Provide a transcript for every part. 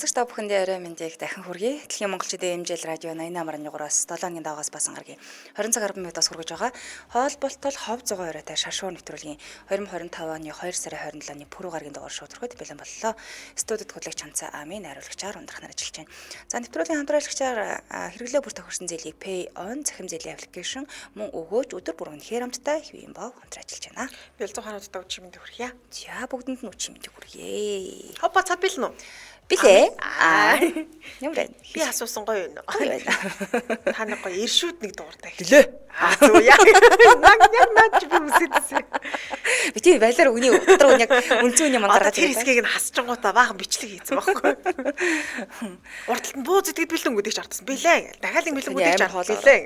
Сонсогч та бүхэндээ орой мэндийг дахин хүргэе. Дэлхийн монголчуудын MJL радио 88.3-аас 7 өдрийн дагаас басан гарагийн 20 цаг 10 минутаас хүргэж байгаа хоол болтол хов зугаа оройтой шаршуу нэвтрүүлгийн 2025 оны 2 сарын 27-ны пүрэв гарагийн дугаар шууд хүрэхэд бэлэн боллоо. Студид хөтлөгч Ханцаа Амын найруулагчаар ундрах нар ажиллаж байна. За нэвтрүүлгийн хамтрагчаар хэрэглээ бүр тохирсон зээлийг Pay On цахим зээлийн аппликейшн мөн өгөөж өдөр бүр үнэхээр амттай хэвийн бов хамтран ажиллаж байна. Бэлзүү хараадтай үчи мэнд хүрхье. За бүгдэнд нь үчи мэндийг хүргье. Хопа цад бэлэн үү? Билээ. Аа. Ямар байна? Би асуусан гоё юм уу? Гоё байна. Та нэг гоё иршүүд нэг дууртай. Билээ. Аа зү яа. Наг яг наад чи би үсэдсэн. Би тийм байлаар үний дотор үн яг үнцэн үний манд Одоо гаргаж тэр ирсэн. хэсгийг нь хасчингуудаа баахан бичлэг хийсэн байхгүй. Урд талд нь буу зэтгэд бэлэн гэдэг ч ардсан. Билээ. Дахиад нэг бэлэн Тэний гэдэг ч амар хоол ардсан. Билээ.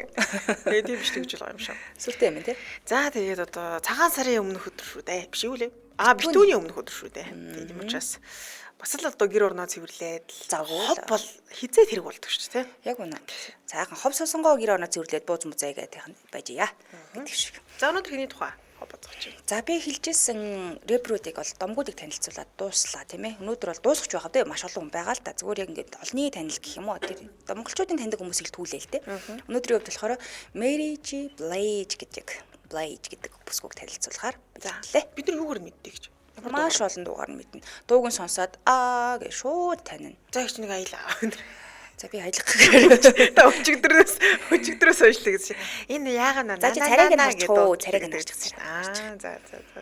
Тэгээ тийм бичлэг хийж байгаа юм шиг. Сүртэй юм тий. За тэгээд одоо цагаан сарын өмнөх өдөр шүү дээ. Биш үү лээ? Аа битүүний өмнөх өдөр шүү дээ. Тийм учраас бас л одоо гэр орноо цэвэрлээд л Завгүй л. хоб бол хизээ тэрэг болдог шүү дээ. Яг үнэ. Цаахан хов сосонгоо гэр орноо цэвэрлээд бууз музай гэдэг байж яа гэдэг шиг. За өнөөдөр хэний тухай хоб бодох чинь. За би хэлжсэн рэпрүүдийг бол домгуудыг танилцуулаад дууслаа тийм ээ. Өнөөдөр бол дуусгах байх дээ маш олон хүн байгаа л да. Зүгээр яг ингээд олны танил гэх юм уу. Тэр монголчуудын таньдаг хүмүүсийг л түлээл тэ. Өнөөдрийн хувьд болохоор Mary J Blige гэдэг бүсгүйг танилцуулахаар бэлтлээ. Бид нар юугаар мэддэг гэж. Маш олон дуугаар нь мэднэ. Дууг нь сонсоод аа гэж шууд танина. За их ч нэг аялаа. За би аялах гэхээр. Та өчигдрөөс уншлаа гэсэн. Энэ яагаад наа? За, чи царайг нь харчих уу? Царайг нь харчих. Аа за за за. за.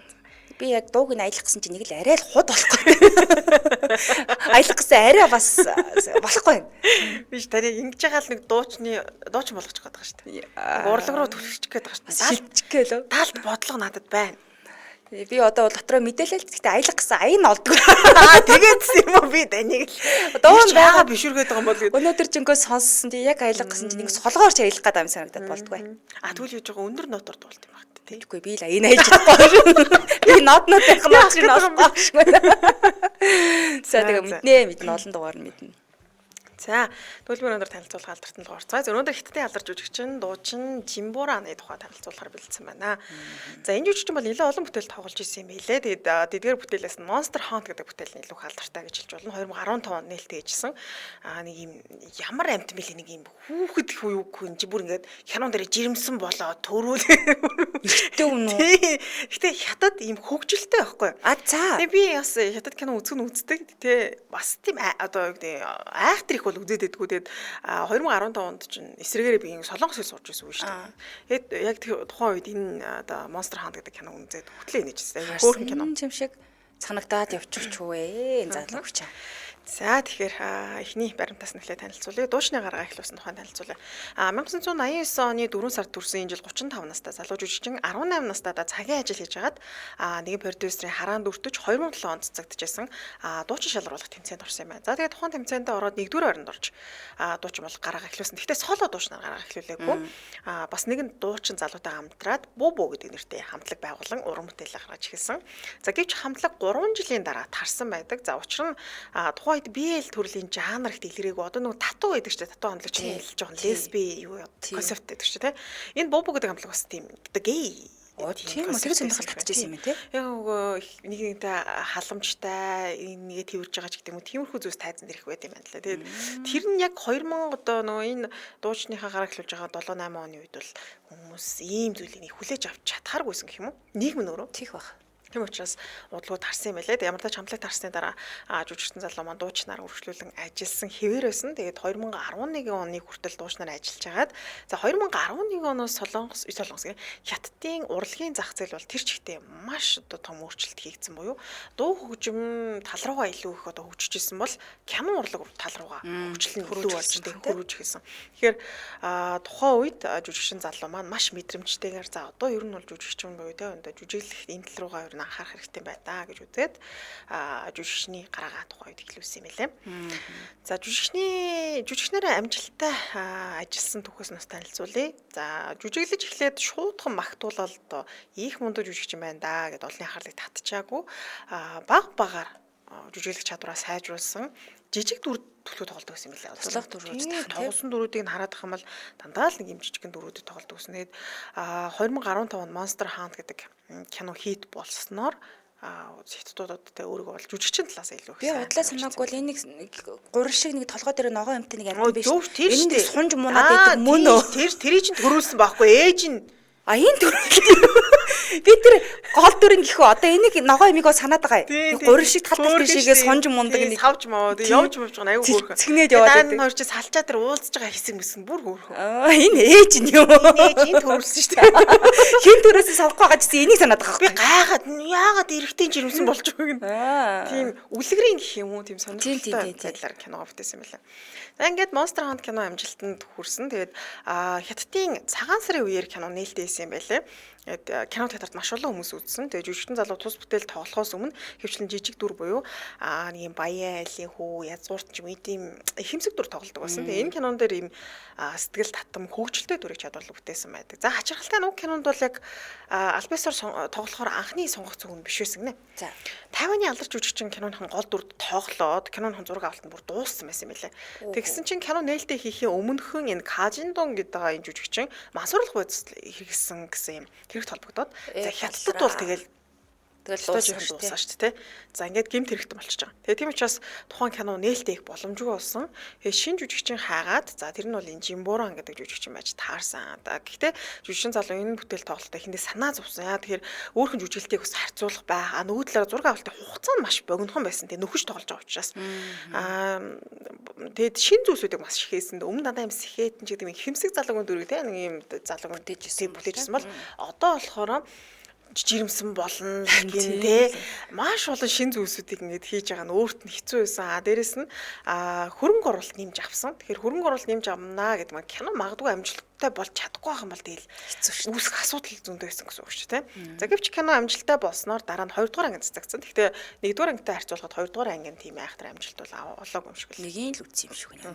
Би яг дууг нь аялах гэсэн чинь нэг л арай л худ болохгүй. Аялах гэсэн арай бас болохгүй юм. Би ч таныг ингэж байгаа л нэг дуучны дуучин болгочих гээд байгаа шүү дээ. Урлаг руу түлхчих гээд байгаа шүү дээ. Шилжих гэлөө. Талд бодлого надад байна. Би одоо бол дотроо мэдээлэл гэхдээ аялах гэсэн аян олдгүй. Аа тэгээдсэн юм уу би таныг л. Дуу нь байгаа бишүргээд байгаа юм бол гээд. Өнөөдөр жинкөө сонссон тий яг аялах гэсэн чинь нэг солгоорч аялах гэдэг юм санагдаад болдгүй. А тэгвэл юу жоо өндөр нотоор дуулт юм байна тий. Тэгэхгүй би л аян аялж чадахгүй. Би нот нот байх нот чинь олдгүй шиг байна. За тэгээ мэднэ мэднэ олон дугаар нь мэднэ. За тэгвэл би өнөөдөр танилцуулах алдартан л орцгоо. За өнөөдөр хятадын алдар жүжигчин дуучин Жимбураны тухай танилцуулахар бэлдсэн байна. За энэ жүжигчин бол нэлээд олон бүтээл тоглож исэн юм билээ. Тэгээд тэдгээр бүтээлээс нь Monster Hunt гэдэг бүтээл нь илүү их алдартай гэж хэлж болно. 2015 онд нээлттэй хийжсэн. Аа нэг юм ямар амт мэлээ нэг юм хүүхэд их үү юу гэх юм чи бүр ингээд хянуун дээр жирэмсэн болоо төрүүл. Эрттэй үнэ үү? Тий. Гэтэ хятад ийм хөгжилтэй байхгүй юу? А за. Тэгээ би бас хятад кино үзэх нь үздэг. Тэ бас тийм одоо юу гэдэг айхтар их бол үзээд байдгүй. Тэгээд 2015 онд чинь эсрэгээрээ би ингэ солонгос хэл сурч байсан үе шүү дээ. Тэгээд яг тухайн үед энэ одоо Monster Hunt гэдэг кино үзээд хөтлөө инээжсэн. Айгүй хөөрхөн кино. Юм шиг цанагдаад явчих ч үе. Энэ залуу хүч. За тэгэхээр эхний баримтаас нь эхлээд танилцуулъя. Дуучны гаргаа эхлүүлсэн тухайн танилцуулъя. А 1989 оны 4 сард төрсэн энэ жил 35 настай залуу жүжигчин 18 настайдаа цагийн ажил хийж хагаад нэгэн продюсерийн хараанд өртөж 2007 онд цэцэгдэжсэн дуучин шалгаруулах тэмцээнд орсон юм байна. За тэгээд тухайн тэмцээнд ороод 1-р байранд орж дуучин бол гараа эхлүүлсэн. Гэхдээ соло дуучнаар гараа эхлүүлээгүй. Бас нэгэн дуучин залуутай хамтраад Буу Буу гэдэг нэртэй хамтлаг байгуулан уран бүтээлээ гаргаж эхэлсэн. За гэвч хамтлаг 3 жилийн дараа тарсан байдаг. За учир нь тухайн үед BL төрлийн жанр ихт илрээгүй. Одоо нөгөө тату гэдэг чинь тату хамтлаг чинь нэлж жоохон лесби юу концепт гэдэг чинь тий. Энэ Буу Буу гэдэг хамтлаг бас тийм одоо гей. Тийм үү? Тэр сонирхол татчихсан юм тий. Яг нөгөө нэг нэгнтэй халамжтай нэгэ тэрвэрж байгаа ч гэдэг юм уу тиймэрхүү зүйлс тайзан дэрэх байт юм байна л да. Тэгээд тэр нь яг 2000 одоо нөгөө энэ дуучныхаа гараа эхлүүлж байгаа 7 8 оны үед бол хүмүүс ийм зүйлийг нэг хүлээж авч чадхааргүйсэн гэх юм уу? Нийгэм нь өөрөө. Тийх бах. Тийм учраас удалгүй тарсан юм байлээ. Ямар ч хамтлаг тарсны дараа жүжигчдэн залуу маань дуучнаар үргэлжлүүлэн ажилласан хэвээр байсан. Тэгээд 2011 оны хүртэл дуучнаар ажиллаж хагаад за 2011 оноос Солонгос гэх Хятадын урлагийн зах зээл бол тэр чигтээ маш одоо том өөрчлөлт хийгдсэн буюу дуу хөгжим тал руугаа илүү их одоо хөгжиж исэн бол кино урлаг тал руугаа хөгжил нь илүү болж хөрвж эхэлсэн. Тэгэхээр тухайн үед жүжигчин залуу маань маш мэдрэмжтэйгээр за одоо ер нь бол жүжигчин буюу те одоо жүжиглэх энэ тал руугаа ер нь анхаарах хэрэгтэй байна да гэж үзээд жүжигчний гараагаа тухайн үед эхлүүлсэн юм байлээ. За жүжигчнэрээ амжилттай ажилласан түүхээс нас танилцуулъя. За жүжиглэж эхлээд шуудхан магтуулаад одоо их мундаг жүжигчин байна да гэд олонний анхаарлыг татчаагүй баг багаар жүжиглэх чадвараа сайжруулсан жижиг дүр төлөө тоглодог гэсэн юм билээ. Туслах дүрүүд тоглосон дүрүүдийг нь хараад байх юм бол дандаа л нэг юм жижигхэн дүрүүдэд тоглодог гэсэн. Тэгээд 2015 онд Monster Hunt гэдэг кино хит болсноор хятадуудад те өөрийгөө бол жүжигчин талаас илүү их. Би удлаа санаагүй бол энэ нэг гурил шиг нэг толгой дээр ногоон юмтай нэг амьтан биш. Энэ сунж мунаад байдаг мөн үү? Тэр тэрийг чинь төрүүлсэн байхгүй ээж нь. А энэ төрүүлсэн. Би тэр гол дүрэн гэхүү одоо энийг ногоон юмыг санаад байгаа юм. Гурил шиг тал тал тийшээгээ сунж мундаг нэг савж маа явж мавж байгаа аюу хөөрхөн. Цэгнээд яваад байдаг. Дараа нь хоёр чи салчаа тэр уулзж байгаа хэсэг мэсэн бүр хөөрхөн. Аа энэ ээж нь юм. Энэ ээж энэ төрүүлсэн шүү дээ. Хин төрөөсөө салахгүй байгаа гэсэн энийг санаад байгаа. Би гайхаад яагаад эрэгтэй жирэмсэн болж байгааг нь. Тийм үлгэрийн гэх юм уу тийм сонирхолтой байдлаар кино бүтээсэн юм байна. За ингээд Monster Hunt кино амжилтанд хүрсэн. Тэгээд хятадын цагаан сарын үеэр кино нээлттэй хийсэн юм байлээ. Кино театрт маш олон хүмүүс үзсэн. Тэгээд жүжигчдэн залуу тус бүтээл тоглохоос өмнө хөвчлэн жижиг дүр буюу нэг юм баян айлын хүү, язгуурт ч юм ийм ихэмсэг дүр тоглодог байсан. Тэгээд энэ кинон дээр ийм сэтгэл татам хөгжилтэй дүрийг чадварлаг бүтээсэн байдаг. За хачирхалтай нь уг кинонд бол яг аль биесээр тоглохоор анхны сонгогдсон хүн биш байсан гинэ. За Тайваны алдарч жүжигчин киноныхон гол дүрд тоглоод киноныхон зураг авалт нь бүр дууссан байсан юм билээ. Тэгсэн чинь кино нээлттэй хийхийн өмнөхөн энэ Кажиндун гэдэг энэ жүжигчин мансууруулах бодис хэрэгсэн гэсэн юм хэрэг холбогдоод за хятадд бол тэгэл дууссан шүү дээ. За ингээд гэмт хэрэгтэн болчихж байгаа. Тэгээ тийм учраас тухайн кино нээлттэй их боломжгүй болсон. Тэгээ шинэ жүжигчин хайгаад за тэр нь бол энэ Жимбуран гэдэг жүжигчин байж таарсан. Гэхдээ жүжигчин залуу энэ бүтээл тоглолтоо эхэндээ санаа зовсон. Яа тэгэхээр өөрхөн жүжиглэлтийг бас харьцуулах бай. А нөгөө талаараа зураг авалтын хугацаа нь маш богинохон байсан. Тэгээ нөхөж тоглож байгаа учраас. Тэгээд шинэ зүйлсүүдийг маш их хийсэн. Өмнө дандаа юм сэхэтэн ч гэдэг юм хэмсэг залуугийн дүрийг те нэг юм залууг бүтээжсэн бол одоо болохоор жирэмсэн болно гин те маш олон шин зүйлсүүдийг ингээд хийж байгаа нь өөрт нь хэцүү байсан. А дээрэс нь хөрөнгө оруулалт нэмж авсан. Тэгэхээр хөрөнгө оруулалт нэмж авнаа гэдэг маань кино магадгүй амжилттай болж чадахгүй байх юм бол тэгэл хэцүү шүү. Үүсэх асуудал зөндөө байсан гэсэн үг шүү те. За гэвч кино амжилттай болсноор дараа нь 2 дугаар ангид цацагдсан. Гэхдээ 1 дугаар ангитай харьцуулахад 2 дугаар анги нь тийм айхтар амжилт бол олоогүй юм шиг л. Нэгийг л үтсэн юм шиг байна.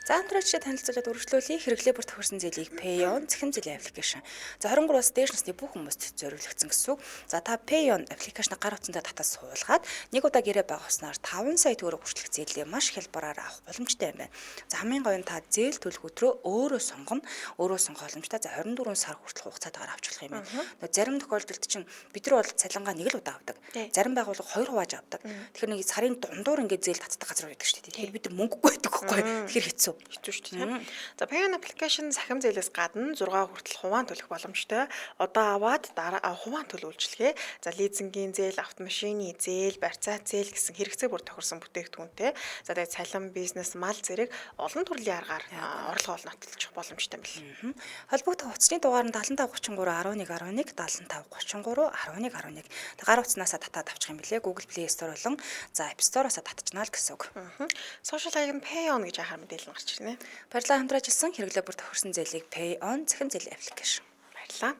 За хамтрагчдад танилцуулаад үргэлжлүүлье. Хэрэглээ бүр тохирсон зээлийг Payon цахим зээлийн аппликейшн. За 23-аас дээш насны бүх хүмүүст зориулагдсан гэсэн үг. За та Payon аппликейшнийг гар утсандаа татаж суулгаад нэг удаа гэрээ байгуулснаар 5 сая төгрөг хүртэлх зээлээ маш хялбараар авах боломжтой юм байна. За хамгийн гоё нь та зээл төлөх өдрөө өөрөө сонгоно. Өөрөө сонгох боломжтой. За 24 сар хүртэлх хугацаатаар авч болох юм байна. Нөгөө зарим тохиолдолд чинь бид нар бол цалингаа нэг л удаа авдаг. Зарим байгууллага хоёр хувааж авдаг. Тэгэхээр нэг сарын дундуур ингээд зээл татдаг газар байдаг шүү дээ. Тэгэхээр бид нар мөнгөгүй байдаг байхгүй. Тэгэхээр хэцүү. Хэцүү шүү дээ. За Payon application сахим зээлээс гадна 6 хүртэл хуваан төлөх боломжтой. Одоо аваад дараа хуваан төл үйлчилгээ. За лизингийн зээл, автомашины зээл, барьцаа зээл гэсэн хэрэгцээ бүр тохирсон бүтээгдэхүүнтэй. За тэгээ цалин, бизнес, мал зэрэг олон төрлийн аргаар орлогоо олнотолчих боломжтой юм байна. Холбогдох утасны дугаар нь 75 33 11 11 75 33 11 11. Гар утаснаасаа татаад авчих юм билээ. Google Play Store болон за App Store-оос татчихнаа л гэсэн үг. Social хаяг нь Payon гэж анхаар мэдээлэл гарч ирнэ. Баярлалаа хамтран ажилласан хэрэглээ бүр тохирсон зээлийг Payon цахим зээлийн аппликейшн. Баярлалаа.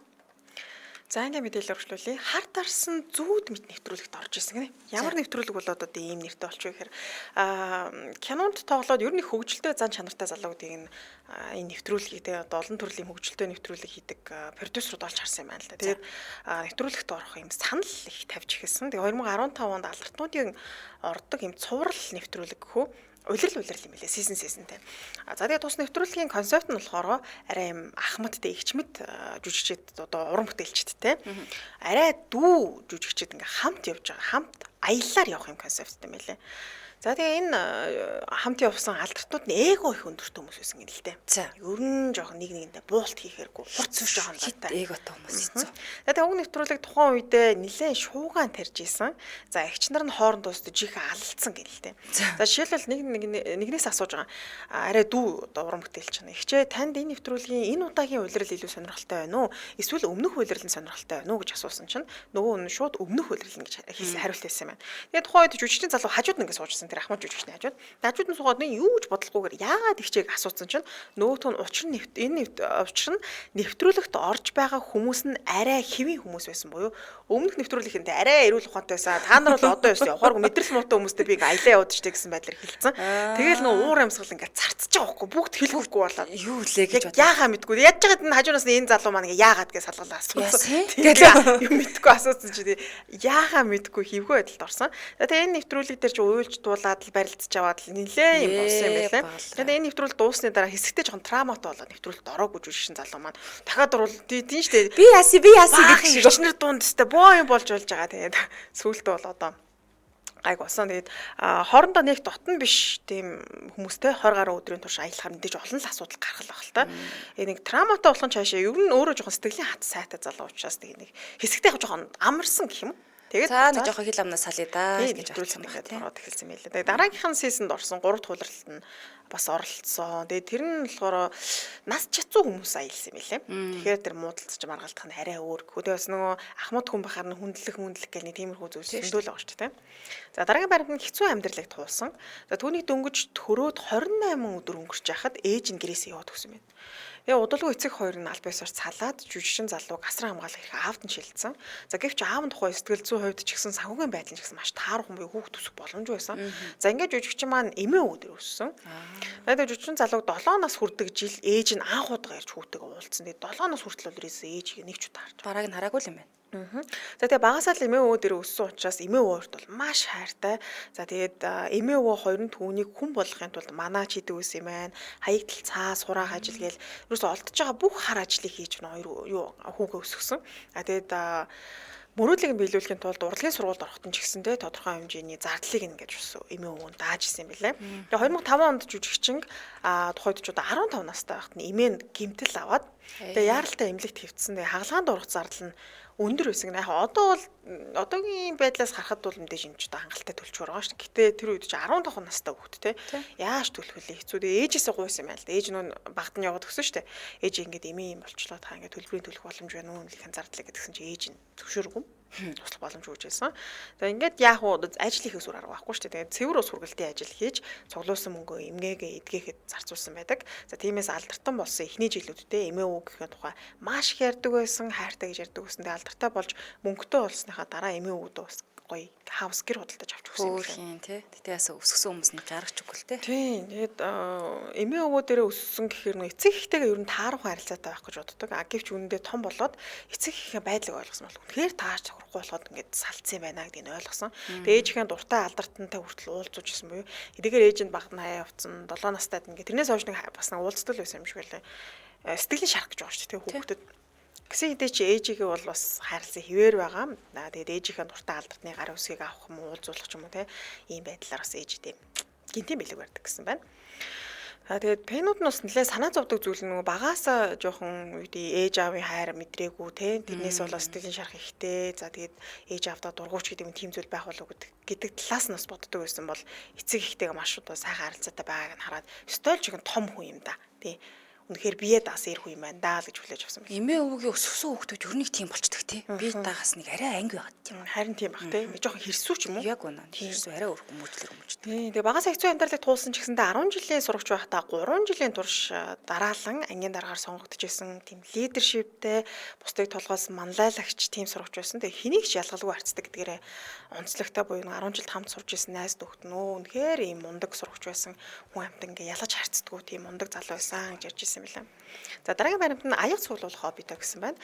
За ингээ мэдээлэл өргөжлүүлье. Хар дарсан зүүд мэт нэвтрүүлэгт орж ирсэн гинэ. Ямар нэвтрүүлэг болоод одоо ийм нэртэй болчих вэ гэхээр кинонд тоглоод ер нь хөгжилтэй зан чанартай залуудыг энэ нэвтрүүлгийг те одоо олон төрлийн хөгжилтэй нэвтрүүлэг хийдэг продюсерууд олж харсан юм байна л да. Тэгээд нэвтрүүлэгт орох юм санал их тавьж эхэлсэн. Тэгээд 2015 онд алартнуудын ордог юм цуврал нэвтрүүлэг гэх үү улирал юм билээ. Сизон сизонтэй. За тэгээд тус нэвтрүүлгийн концепт нь болохоор арай юм ахмадтай эгчмэд жүжигчид одоо уран бүтээлчдтэй арай дүү жүжигчид ингээ хамт явж байгаа. Хамт аяллаар явах юм концепттэй юм билээ. За тэгээ энэ хамт явсан алдартнууд нь эго их өндөртэй хүмүүс байсан гэнэ л дээ. За. Ер нь жоохон нэг нэгэндээ буулт хийхээргүй хурц жоохон лаатай. Эготой хүмүүс хэцүү. За тэгээ уг нэвтрүүлэг тухайн үедээ нэлээд шуугаан тарьж исэн. За эгч нар нь хоорондоо өстө жинхэнэ алалцсан гэнэ л дээ. За жишээлбэл нэгнээс асууж байгаа. Арай дүү одоо уран бүтээлч байна. Эгчээ танд энэ нэвтрүүлгийн энэ удаагийн улирал илүү сонирхолтой байна уу? Эсвэл өмнөх улирал нь сонирхолтой байна уу гэж асуусан чинь нөгөө нь шууд өмнөх улирал нь гэж хэлсэн хариулт хэлсэн юм байна. Тэгээ тухайн үед жүжигчдийн залуу хажууд нь ингэ суужсэн. Тэр ахмад жүжигчний хажууд. Хажууд нь суугаад нэг юу ч бодлохгүйгээр яагаад ихчээг асуусан чинь нөгөөх нь учир нь учир нь нэвтрүүлэгт орж байгаа хүмүүс нь арай хэвийн хүмүүс байсан буюу өмнөх нэвтрүүлэгт арай эрүүл ухаантай байсан. Та нар бол одоо ёс явахааргүй мэдрэл муутай хүмүүстэй би ингээ аялаа яваад штэ гэсэн байдлаар хэлсэн. Тэгэл нөө уур амьсгал ингээ царцж байгаа байхгүй бүгд хэлэхгүй болоод юу лээ гэж бодлоо. Яахаа мэдгүй. Яаж яагаад энэ хажуунаас нь энэ залуу маань ингээ яагаад гэж салгалаа асуусан. Тэгэл юм мэдгүй асуусан чи яахаа мэдгүй хөвгөө байдалд орсон. Тэгээ энэ нэвтрүүлэг дээр чи уйлж дуулаад оруулаад л барилдаж аваад л нилээ юм болсон юм байлээ. Тэгээд энэ нэвтрүүлэг дуусны дараа хэсэгтээ жоохон травматай болоод нэвтрүүлэлт ороогүй жүжигчин залуу маань дахиад оруул тийм шүү дээ. Би яаси би яаси гэж шиг өчнөр дунд өстэй боо юм болж болж байгаа. Тэгээд сүүлдээ бол одоо гайг болсон. Тэгээд хоорондоо нэг дотн биш тийм хүмүүстэй 20 гаруй өдрийн турш аялахаар мэдээж олон л асуудал гарах л байх л та. Нэг травматай болох нь цаашаа ер нь өөрөө жоохон сэтгэлийн хат сайтай залуу учраас тэгээд нэг хэсэгтэй жоохон амарсан гэх юм уу. Тэгээд за нэг жоохон хил амнаас салъя да гэж бодсон байх тийм ороод эхэлсэн байлээ. Тэгээд дараагийнх нь сизонд орсон 3 дахь улиралд нь бас оролцсон. Тэгээд тэр нь болохоор нас чацуу хүмүүс аялсан юм байлээ. Тэгэхээр тэр муудалцаж маргалдах нь арай өөр. Тэгээд бас нөгөө ахмад хүн бахаар нь хүндлэх мүндлэх гэх нэг тиймэрхүү зүйлс зөндөл байгаа шүү дээ. За дараагийн баримт нь хэцүү амьдралыг туулсан. За түүнийг дөнгөж төрөөд 28 өдөр өнгөрч яхад ээж нь гэрээсээ яваад өгсөн байна. Тэгээ удалгүй эцэг хоёр нь аль биесээр салаад жүжигчин залууг асран хамгаалах эрх аавд нь шилжсэн. За гэвч аав нь тухайн сэтгэл зүйн хувьд ч гэсэн санхүүгийн байдал нь ч гэсэн маш таархан буюу хүүхд өсөх боломжгүй байсан. За ингээд жүжигчин маань эмээ өвөө дээр өссөн. Тэгээд жүжигчин залууг 7 нас хүрдэг жил ээж нь анх удаа ирж хүүтэйгээ уулзсан. Тэгээд 7 нас хүртэл бол ерөөсөө ээжийг нэг ч удаа харж. Барааг нь хараагүй л юм байна. За тэгээ багасаа л эмээ өвөө дээр өссөн учраас эмээ өвөө өөрт бол маш хайртай. За тэгээд эмээ өвөө хоёр нь түүнийг хүн болгохын тулд манаач хийдэг байсан юм байна. Хаягдал цаас хураах ажил гээл ерөөсөө олдож байгаа бүх хар ажлыг хийж нөө хоёр юу хүүгээ өсгсөн. А тэгээд мөрөөдлийг нь биелүүлэхийн тулд урлагийн сургуульд ороход нь ч гэсэндээ тодорхой хэмжээний зардлыг ингэж бас эмээ өвөө нь дааж исэн юм билээ. Тэгээ 2005 онд жүжигчинг тухайд ч одоо 15 настай байхад нь эмээ нь гэмтэл аваад тэгээ яаралтай эмнэлэгт хэвтсэн. Тэгээ хагалгаанд орох зардал нь өндөр байсан. Яг одоо бол одоогийн байдлаас харахад бол мэдээж энэ ч одоо хангалттай төлчгөр байгаа шүү дээ. Гэтэ тэр үед чи 15 настай хүүхэд те яаж төлөх вүлээ хэцүү. Тэгээ ээжээсээ гуйсан юм байна л да. Ээж нөө багт нь яваад өгсөн шүү дээ. Ээж ингээд эмээ юм болчлоо та ингээд төлбөрийн төлөх боломж байна уу? Эмнэлгийн зардлаа гэдгсэн чи ээж нь зөвшөөргүй. Туслах боломж өгч байсан. За ингээд яах вэ? Ажил хийхээс өөр арга байхгүй шүү дээ. Тэгээд цэвэр ус хүргэлтийн ажил хийж цуглуулсан мөнгөө эмгээгээ эдгээхэд зарцуулсан байдаг. За тиймээс алдартан болсон эхний жилүүддээ эмээ өвөө гэхээ тухай маш их ярьдаг байсан, хайртай гэж ярьдаг байсан. Тэгээд алдартай болж мөнгөтэй болсныхаа дараа эмээ өвөөдөө бас гоё хаус гэр худалдаж авч өгсөн юм байна. Тий. Гэтэ ясаа өсгсөн хүмүүс нь гаргач үгүй л тий. Тийм. Тэгээд эмээ өвөө дээрээ өссөн гэхээр нөө эцэг ихтэйгээ ер нь таарах харилцаатай байх гэж боддог. А гэвч үүндээ том болоод эцэг ихээ байдлыг ойлгосон бол үнэхээр таарч тохирохгүй болоход ингээд салцсан юм байна гэдгийг нь ойлгосон. Тэгээд ээжийнхээ дуртай алдартантай хүртэл уулзууж исэн буюу эдгээр ээж нь багт нь хаяа явцсан 7 настайд ингээд тэрнээс хойш нэг бас нэг уулздаг л байсан юм шиг байлаа. Сэтгэлийн шарах гэж байгаа шүү дээ хүүхдэд. Гэсэн хэдий чи ээжигээ бол бас хайрлсан хിവэр байгаа. Тэгээд ээжийнхээ дуртай алдартны гар үсгийг авах юм уу, уулзуулах ч юм уу те. Ийм байдлаар бас ээжтэй гинтийн бэлэг барьдаг гэсэн байна. Тэгээд пенууд нь бас нэлээ санаа зовдөг зүйл нөгөө багаасаа жоохон үедээ ээж аавын хайр мэдрээгүй те. Тэрнээс болоо сэтгэлийн шарах ихтэй. За тэгээд ээж аавдаа дургуйч гэдэг юм тийм зүйл байх болов гэдэг талаас нь бас боддог байсан бол эцэг ихтэйгээ маш одоо сайхан харилцаатай байгааг нь хараад өстой л жигэн том хүн юм да. Тий. Үнэхээр бие даас ирэх юм байна даа л гэж хүлээж авсан байна. Эмээ өвөгийн өсгсөн хүүхдүүд ер нь тийм болчдөг тий. Би дагаас нэг арай анги байгаад тийм. Харин тийм бах тий. Жохон хэрсүү ч юм уу? Яг үнэ. Хэрсүү арай өөр хүмүүжлэр хүмүүждэг. Тий. Тэгээ багаас хэцүү амьдралыг туулсан ч гэсэндээ 10 жилийн сурагч байхдаа 3 жилийн турш дараалан ангийн дараагаар сонгогдож исэн тийм лидершиптэй бусдыг толгойлсон манлайлагч тийм сурагч байсан. Тэгээ хэнийг ч ялгалгүй харцдаг гэдгээрээ онцлогтой буюу 10 жилд хамт сурж исэн найз нөхд нөө үнэхээр ийм мундаг сурагч байсан. Хүн амьтан ингээ ялгаж харцдаггүй тийм мундаг залуу байсан гэж ярьж исэн юм билээ. За дараагийн баримт нь аяга цуглуулах хоббитой гэсэн байна.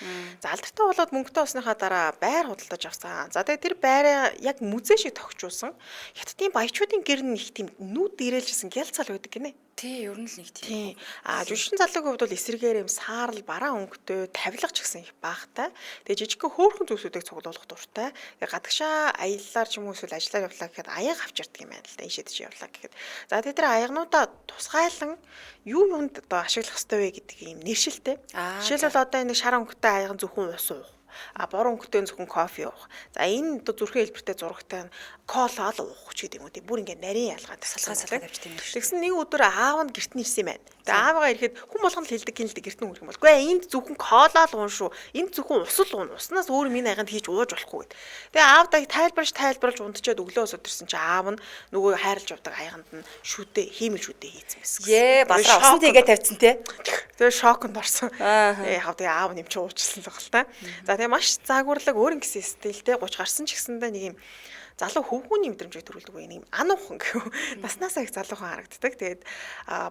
За алдартай болоод мөнгөтэй болсныхаа дараа байр худалдаж авсан. За тэгээ тэр байраа яг музей шиг тохижуулсан. Хятадын баячуудын гэр нь их тийм нүд ирээлжсэн гялцал байдаг гинэ. Тий, ер нь л нэг тийм. А жүжигчин залуугийн хувьд бол эсрэгээр юм саарл бараан өнгөтэй тавилга ч гэсэн их багтай. Тэгээ жижигхэн хөөрхөн зүйлсүүдийг цуглуулах дуртай. Тэгээ гадагшаа аяллаар ч юм уу эсвэл ажиллаар явлаа гэхэд аяга авч ирдэг юм байна л да. Ийшээ тийш явлаа гэхэд. За тэгээ тэр аягнуудаа тусгайлан юу юунд одоо ашиглах ёстой вэ гэдэг юм нэршилтэй. Жишээлбэл одоо энэ шар өнгөтэй аяган зөвхөн ус уух. А бор өнгөтэй зөвхөн кофе уух. За энэ одоо зүрхэн хэлбэртэй зурагтай нь кола л уух ч гэдэг юм уу. Бүр ингээ нарийн ялгаа салгаа тавьчих юм шиг. Тэгсэн нэг өдөр аав нь гэрт нь ирсэн юм байна. Тэгээ аавгаа ирэхэд хүн болгон л хэлдэг гин л гэрт нь хүрэх юм бол. Үгүй энд зөвхөн кола л уун шүү. Энд зөвхөн ус л уун. Уснаас өөр миний аяганд хийж ууж болохгүй гэд. Тэгээ аавдаа тайлбарлаж унтчаад өглөө өсөд ирсэн чи аав нь нөгөө хайрлаж явдаг аяганд нь шүдэ хиймэл шүдэ хийцэн байсан. Ээ балраа усан тийгээ тавьсан те. Тэгээ шоконд орсон. Тэгээ яав тэгээ аав нь юм чи уучлсан л баг л та. За тэгээ маш загварлаг өөр ингэсэн стилтэй 30 гарсан ч гэсэндээ нэг юм Залуу хөвгүүний мэдрэмжийг төрүүлдэг буюу нэг ануухан гэв. Наснаасаа их залуухан харагддаг. Тэгээд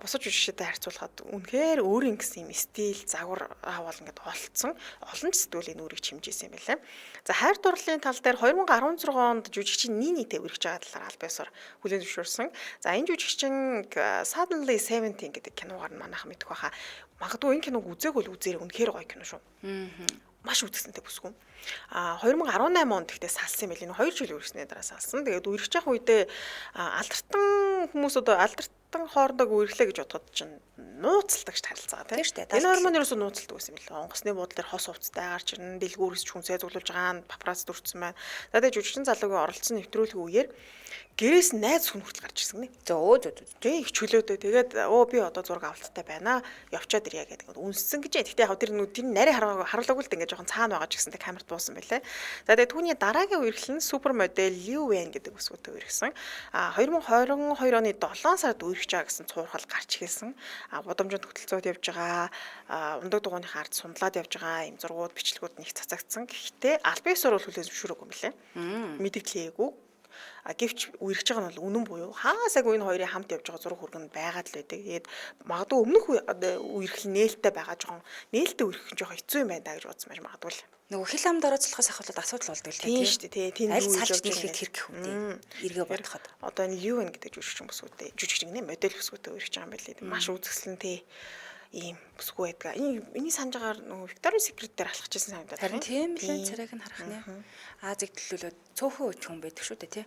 бусад жүжигчтэй харьцуулахад үнэхээр өөрийн гэсэн юм стил, загвар аавал ингээд олцсон. Олон ч сэтгүүлийн нүрийг чимжижсэн юм байлаа. За хайр дурлалын тал дээр 2016 онд жүжигчин Нинитэй үргэж байгаа талаар аль биесээр хүлээн зөвшөөрсөн. За энэ жүжигчин Suddenly 17 гэдэг киногаар нь манайхан мэдэх байхаа. Магадгүй энэ киног үзээгүй л үзээрэй, үнэхээр гоё кино шүү. Маш үзэсгэлэнтэй бүсгүй. 2018 онд гэхдээ салсан юм байл. Энэ 2 жил үргэснээ дараа салсан. Тэгээд үргэж явах үедээ алдартай хүмүүс одоо алдартай хоорондоо үргэлээ гэж бодоход чинь нууцлдаг ш харилцаа тийм. Энэ гормон ерөөсөө нууцлдаг байсан юм билээ. Онгоцны буудлын дээр хос хувцастай гарч ирнэ, дэлгүүрээс ч хүнсээ зүглүүлж байгаа, папарац дүрцсэн байна. За тэгээд жүжигчин залуугийн оролцсон нэвтрүүлгийн үеэр гэрээс найз хүн хүртэл гарч ирсэн гинэ. Зөө зөө зөө. Тэг их чөлөөтэй. Тэгээд би одоо зураг авалттай байна. Явчаад ирья гэдэг ингээд үнссэн гэж. Гэхдээ яг тэр нарийн харуулаагүй л ингээд жоохон цаана байгаа ч гэсэн тэг камерт буусан байлээ. За тэгээд түүний дараагийн үерхэл нь супер модель Liu Wen гэдэг өсгөөтэй үерхсэн. 2022 оны 7 сард үерхэж байгаа гэсэн цуурхал гарч ирсэн. Гудамжинд хөтөлцөөд явж байгаа, ундаг дугуйныхаа ард сундлаад явж байгаа юм зургууд, бичлэгүүд нэг цацагдсан. Гэхдээ албан ёсоор бол хүлээн зөвшөөрөөгүй юм лээ. Мэдэгдлээгүй. Гэвч үерхэж байгаа нь бол үнэн буюу хаасаагүй энэ хоёрын хамт явж байгаа зураг хөргөнд байгаад л байдаг. Тэгээд магадгүй өмнөх үерхэл нээлттэй байгаа жоохон нээлттэй үерхэх нь жоохон хэцүү юм байна да гэж бодсон байж магадгүй л. Нөгөө хил амд орооцлохоос ахвал асуудал болдог л тийм шүү дээ. Тийм аль салж нийлэхэд хэрэг хөвдөө. Эргээ бодоход. Одоо энэ Liu гэдэг жүжигчин бүсгүйтэй жүжигчин гинэ модель бүсгүйтэй үерхэж байгаа юм байлээ. Маш үзэсгэлэнтэй ийм бүсгүй байдаг. Эний санаж байгаагаар нөгөө Victoria's Secret дээр алхаж ирсэн санагдаад байна. Харин тийм л царайг нь харах нэ. Азиг төлөөлөөд цөөхөн үеч хүн байдаг шүү дээ тий.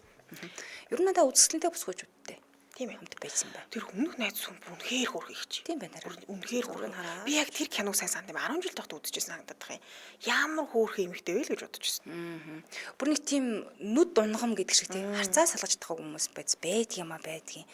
Ер нь надад үзэсгэлэнтэй бүсгүйчүүдтэй. Тийм ээ. Хамт байсан байна. Тэр өмнөх найз хүн үнэхээр хөөрхөн их чи. Тийм байна. Үнэхээр хөөрхөн. Би яг тэр киног сайн санд юм. 10 жил тогт үзчихсэн санагдаад байгаа юм. Ямар хөөрхөн эмэгтэй вэ л гэж бодож ирсэн. Бүр нэг тийм нүд дунгам гэдэг шиг тийм харцаа салгаж чадахгүй хүмүүс байдаг юм а байдгийн.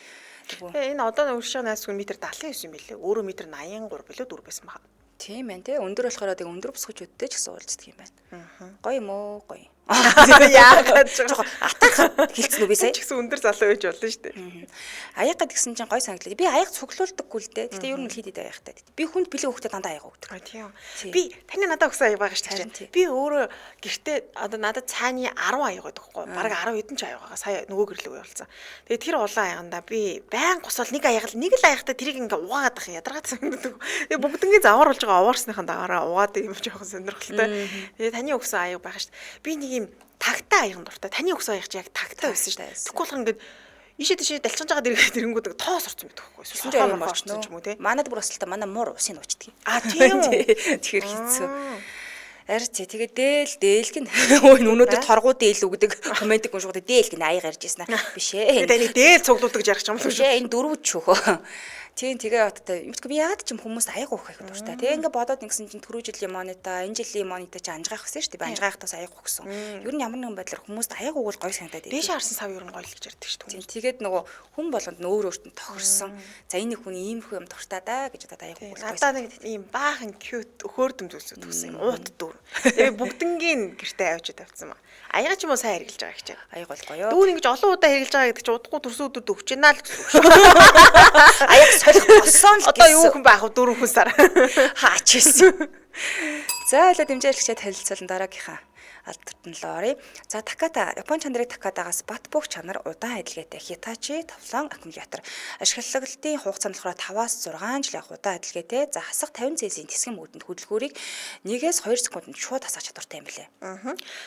Тэгээ энэ одоо өршөө найз хүн метр 79 юм билээ. Өөрөө метр 83 билүү 4 байсан баха. Тийм байна тий. Өндөр болохоор тэг өндөр бүсгүйчүүдтэй ч гэсэн уулздаг юм байна. Гоё юм уу? Гоё. Яагаад жоохон атаах хэлсэн үү би сая? Ч гэсэн өндөр залуу байж болно шүү дээ. Аяга гэсэн чинь гоё санагдлаа. Би аяга цуглуулдаггүй л дээ. Гэтэ ер нь хэд хэд аягтай. Би хүнд бэлэг өгөхдөө дандаа аяга өгдөг. Тийм. Би таны надад өгсөн аяга байгаа шүү дээ. Би өөрөө гэртээ одоо надад цааны 10 аяга байдаг хгүй. Бараг 10 хэдэн ч аяга байгаа. Сая нөгөө гэрлэг явуулсан. Тэгээ тэр улаан аягандаа би байн гусал нэг аяга л нэг л аягтай тэрийг ингээ угаагаад ах ядаргаад санагддаг. Тэгээ бүгднгийн завар болж байгаа овоорсныхан дагаараа угаадаг юм жоохон сонирхолтой. Тэгээ таны өгсөн аяга байгаа шүү дээ. Би нэг юм тагтай аяхан дуртай. Таны өгсөн аяг чи яг тагтай байсан шүү дээ. Тэгэхгүй болохоор ингээд ийшээ тийшээ далчгаж байгаа дэргээ тэрэнгүүд тоос орсон байдаг байхгүй. Эсвэл юм орчихно ч юм уу те. Манад бүр бас л та манай муур усын уучдаг. А тийм үү. Тэгэхээр хэцүү. Арч тэгээ дээл гин. Өө өнөөдөр торгуу дээл үгдэг комментиг уншихад дээл гин аяга ярьж ирсэн. Биш ээ. Таны дээл цуглуулдаг гэж ярих юм л шүү. Биш ээ энэ дөрөв чөхөө. Тийм тэгээ оттой. Юмчгүй би яагаад ч юм хүмүүст аяг өгөх их дуртай. Тэгээ ингээ бодоод ингэсэн чинь түрүү жилийн монита, энэ жилийн монита чи анжгаах гэсэн шүү дээ. Би анжгаах тус аяг өгсөн. Ер нь ямар нэгэн байдлаар хүмүүст аяг өгвөл гоё санагдаад байдаг. Дээш харсан сав ер нь гоё л гэж ярьдаг шүү дээ. Тийм тэгээд нөгөө хүн болгонд нь өөр өөрт нь тохирсон. За энэ хүн иймэрхүү юм дуртай даа гэж бодоод аяг өгвөл. Надаа нэг ийм баахан cute өхөөрдөм зүйлсүүд өгсөн юм. Уут дүүр. Тэгээ бүгднгийн гэртээ авчиж тавьсан маа. Аяга ч юм уу сайн хэрглэж байгаа гэж. Аяг бол гоё. Дүүр ингэж олон удаа хэрглэж байгаа гэдэг чи удахгүй төрсөн өдөрт өгч байна л гэсэн үг шүү. Аяг солих болсон л гэсэн. Одоо юу хүн байх вэ? 4 сар. Хаач ирсэн. За ойлоо дэмжээлгчээ танилцуулан дараагийнхаа алдартан л оръё. За Таката, Япон чанарыг Такатагаас бат бөх чанар удаан адилгээтэй Hitachi товлон аккумулятор. Ашиглалтын хугацаа нь болохоор 5-аас 6 жил явах удаан адилгээтэй. За хасах 50 цельсийн тэсгэн мөдөнд хөдөлгүүрийг 1-ээс 2 секундэд шууд хасах чадвартай юм билээ.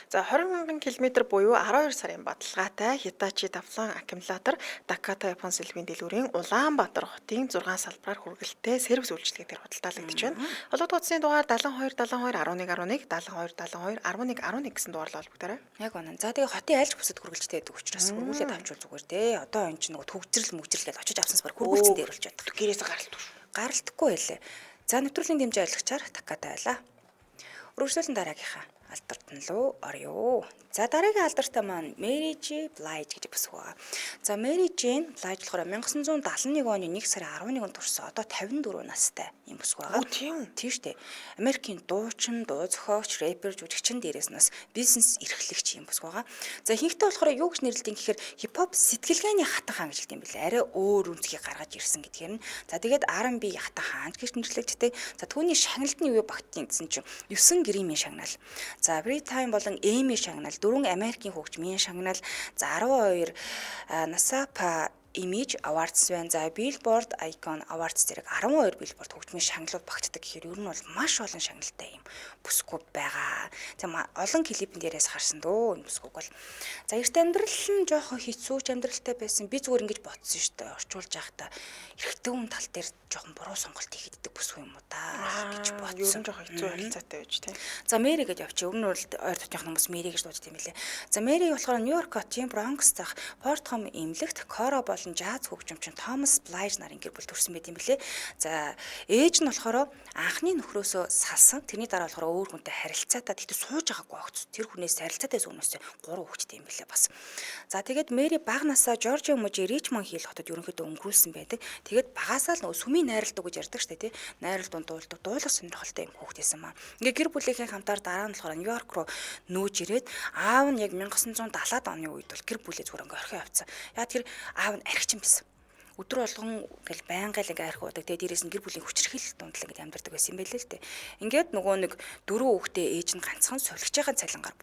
За 20 мянган км буюу 12 сарын баталгаатай Hitachi товлон аккумулятор Таката Япон сэлбийн дэлгүүрийн Улаанбаатар хотын 6 салбараар хүргэлттэй сервис үйлчилгээ дээр худалдаалагдаж байна. Холбогдох утасны дугаар 72 72 11 11 72 72 11 11 гэсэн дугаарлал холбогдорой. Яг үнэн. За тэгээ хотын альж бүсэд хүргэлжтэй байдаг учраас хүргүүлээд авчвал зүгээр дээ. Одоо энэ чинь нөгөө төгжрөл мөгжрөл гэж очиж авсанс баг хүргүүлсэн дээр болж байдаг. Гэрээс гаралтгүй шүү. Гаралтгүй байлээ. За нэвтрүүлгийн дэмжин ойлгочоор Таката байлаа. Үргэлжлүүлэн дараагийнхаа алдартан руу орё. За дараагийн алдартай маань Mary J. Blige гэж бүсгүй байгаа. За Mary Jane Blige болохоор 1971 оны 1 сарын 11-нд төрсөн. Одоо 54 настай юм бүсгүй байгаа. Тийм. Тийм шүү дээ. Америкийн дуучин, дуу зохиогч, рэпер, жүжигчин дээрээс нь бас бизнес эрхлэгч юм бүсгүй байгаа. За ихэнхдээ болохоор юу гэж нэрлэдэг гэхээр хипхоп сэтгэлгээний хатан хаан гэж хэлдэг юм билээ. Арай өөр үнцгийг гаргаж ирсэн гэдгээр нь. За тэгээд R&B хатан хаан гэж нэрлэгддэг. За түүний шагналт нь юу багтдیں гэсэн чинь 9 Грэммийн шагнал. За Time болон Emmy шагнал, 4 Америкийн хөгжмийн шагнал, за 12 NASAPA Image Awards байна. За Billboard Icon Awards зэрэг 12 Billboard хөгжмийн шагналууд багтдаг гэхээр ер нь бол маш олон шагналтай юм бүсгүй байгаа. За олон клипэн дээрээс харсан дөө энэ бүсгүйг бол. За эрт амьдрал нь жоохон хэцүү ч амьдралтай байсан. Би зүгээр ингэж бодсон шүү дээ. Орчуулж байхдаа эрэгтэй хүн тал дээр жоохон буруу сонголт хийгддэг бүсгүй юм уу та гэж бодсон. Ер нь жоохон хэцүү харилцаатай байж тээ. За Мэри гэж явчих. Өмнө нь бол ойр дотны хүмүүс Мэри гэж дууддаг юм билээ. За Мэри болохоор Нью-Йорк хотын Бронкс дахь Портхом эмнэлэгт Кора болон жаз хөгжимчин Томас Блайж нарын гэр бүл төрсэн байт юм билээ. За ээж нь болохоор анхны нөхрөөсөө салсан. Тэрний дараа болохоор өөр хүнтэй харилцаатай. Гэхдээ сууж байгаагүй огц. Тэр хүнээс харилцаатай өмнөөсөө 3 хүүхэдтэй юм билээ бас. За тэгээд Мэри бага насаа Жоржиа мужийн Ричмонд Хилл хотод ерөнхийдөө өнгөрүүлсэн байдаг. Тэгээд багасаа л нөгөө сүмийн найралдаг гэж ярьдаг штэ тий. Найрал дунд дуулдаг, дуулах сонирхолтой юм хүүхэд байсан маа. Ингээ гэр бүлийнхээ хамтаар дараа нь болохоор Нью-Йорк руу нүүж ирээд аав нь яг 1970-аад оны үед бол гэр бүлээ зүгээр ингээ орхио явцсан. Яг тэр аав нь архичин байсан. Өдөр болгон ингээл байнга л ингээ арх уудаг. Тэгээ дээрээс нь гэр бүлийн хүчирхийлэл дунд л ингээ амьдардаг байсан юм байлээ л дээ. Ингээд нөгөө нэг дөрөв хүүхдээ ээж нь ганцхан сувилчийн цалингаар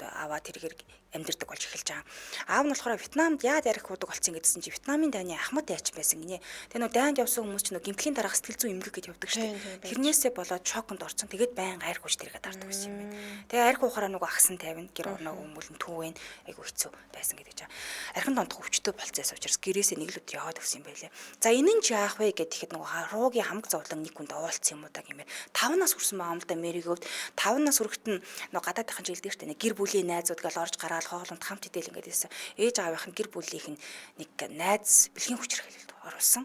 аваа тэргээр амьдардаг болж эхэлж байгаа. Аав нь болохоор Вьетнамд яад ярих уудаг болсон гэдсэн чи Вьетнамын дайны ахмад дайчин байсан гинэ. Тэгээ нөө дайнд явсан хүмүүс ч нөө гимтлийн дараах сэтгэл зүйн эмгэг гэж явдаг шүү дээ. Тэрнээсээ болоод шоконд орсон. Тэгээд байнга арх ууж тэргээ дардаг байсан юм байна. Тэгээ арх уухаараа нөгөө агсан тавина, гэр орноо өмүүлэн түүвэн айгу хэцүү байсан гэдэг чинь. Архин донтох өвчтөй болцоос учраас гэрээсээ нэг л өдөр яваад өгсөн юм байлээ. За энэ нь ч яах вэ гэхэд нөгөө руугийн хамаг зовлон нэг хүнд овоолцсон юм уу да гэмээр. 5 нас хүрсэн байгаа юм л да Мэрийг өвд. 5 нас хүрэхэд нь нөгөө гадаадынхан жилдээ шүү дээ. Гэр бүлийн найзууд гал орж гараал хоолунд хамт идэл ингээд байсан. Ээж аавынх нь гэр бүлийнх нь нэг найз бэлгийн хүчирхийлэлд оруулсан.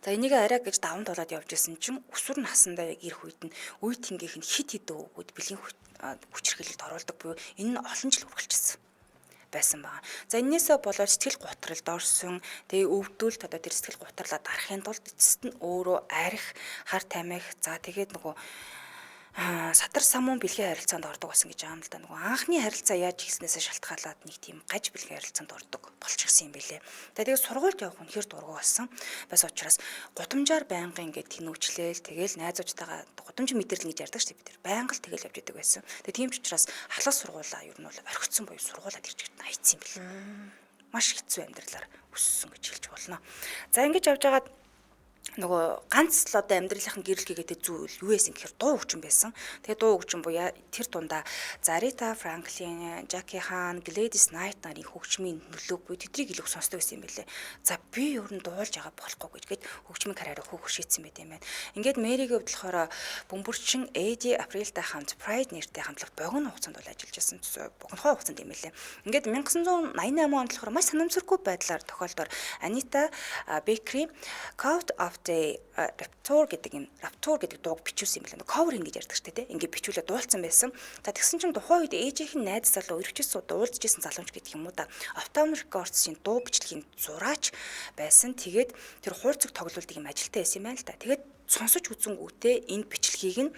За энийг арай гэж даван тулаад явж исэн чинь өсвөр насндаа яг ирэх үед нь үе тэнгийнх нь хит хитэн өгөөд бэлгийн хүчирхийлэлд оруулдаг буюу энэ нь олон жил үргэлжилсэн байсан байгаа. За энээсээ болоод сэтгэл готролд орсон. Тэгээ өвдөлт одоо тэр сэтгэл гутралаа дарахын тулд эцэст нь өөрөө арх, хар тамхи, за тэгээд нөгөө сатар самуун бэлгийн харилцаанд ордог болсон гэж байгаа юм л да. Нөгөө анхны харилцаа яаж хийснээсээ шалтгаалаад нэг тийм гаж бэлгийн харилцаанд ордог болчихсон юм билээ. Тэгээд сургуульд явах үнэхэр дургу болсон. Бас учраас гудамжаар байнгын ингээд тэнүүчлээл тэгэл найзуучтайгаа гудамж мэдрэл гэж ярьдаг шүү дээ бид нар. Байнга л тэгэл явж идэг байсан. Тэгээд тийм ч учраас халаас сургуулаа ер нь бол орхицсан буюу сургуулаа тэр чигт хайцсан юм билээ. Маш хэцүү амьдралаар өссөн гэж хэлж болно. За ингэж явж байгаад нөгөө ганц л одоо амьдралынх нь гэрэл гэгээтэй зүйл юу байсан гэхээр дуу хөгжим байсан. Тэгээ дуу хөгжим буюу тэр дундаа Зарита Франклин, Жаки Хан, Gladys Knight нарын хөгжмийн нөлөөг буюу тэднийг илүү сонсдог байсан юм билээ. За би ер нь дуулж байгаа болохгүй гэж гээд хөгжмийн карьераа хөөх шийдсэн байт юм байна. Ингээд Мэригийн хувьд болохоор бөмбөрчин Эди Априлтай хамт Pride нэртэй хамтлагт богино хугацаанд бол ажиллаж байсан. Богинохой хугацаанд юм билээ. Ингээд 1988 онд болохоор маш санамсаргүй байдлаар тохиолдоор Анита Бейкери Caught of the Raptor гэдэг юм Raptor гэдэг дууг бичүүлсэн юм байна. Cover ингэж ярьдаг шүү дээ, тий. Ингээ бичүүлээ дуулсан байсан. За тэгсэн чинь тухайн үед ээжийнх нь найз залуу өргөжсөн дуулжсэн залуумч гэдэг юм уу да. Uptown Records-ийн дуу бичлэгийн зураач байсан. Тэгээд тэр хуурцаг тоглуулдаг юм ажилтаа байсан юм байна л да. Тэгээд сонсож үзэнгүүтээ энэ бичлэгийг нь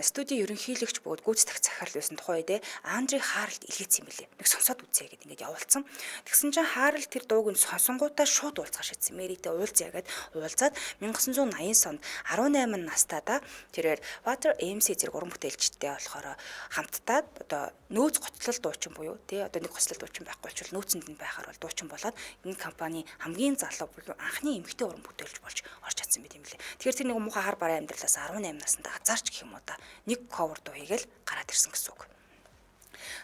студийн ерөнхийлөгч бөгөөд гүйцэтгэх захирал байсан тухай үед Андре Харалд илгээсэн юм билээ. Нэг сонсоод үзье гэд ингээд явуулсан. Тэгсэн чинь Харалд тэр дууг нь сонсонгуудаа шууд уулзах шийдсэн. Мэритэй уулзъя гэд уулзаад 1989 онд 18 настайдаа тэрээр Water MC зэрэг уран бүтээлчтэй болохоор хамттаад одоо нөөц гоцлол дуучин буюу тий одоо нэг гоцлол дуучин байхгүй болчвол нөөцөнд нь байхаар бол дуучин болоод энэ компани хамгийн залуу буюу анхны эмэгтэй уран бүтээлч болж орж чадсан байт юм лээ. Тэгэхээр тэр нэг муухай хар бараа амьдралаас 18 наснда азарч гэх юм уу да нэг cover дуу хийгээл гараад ирсэн гэсэн үг.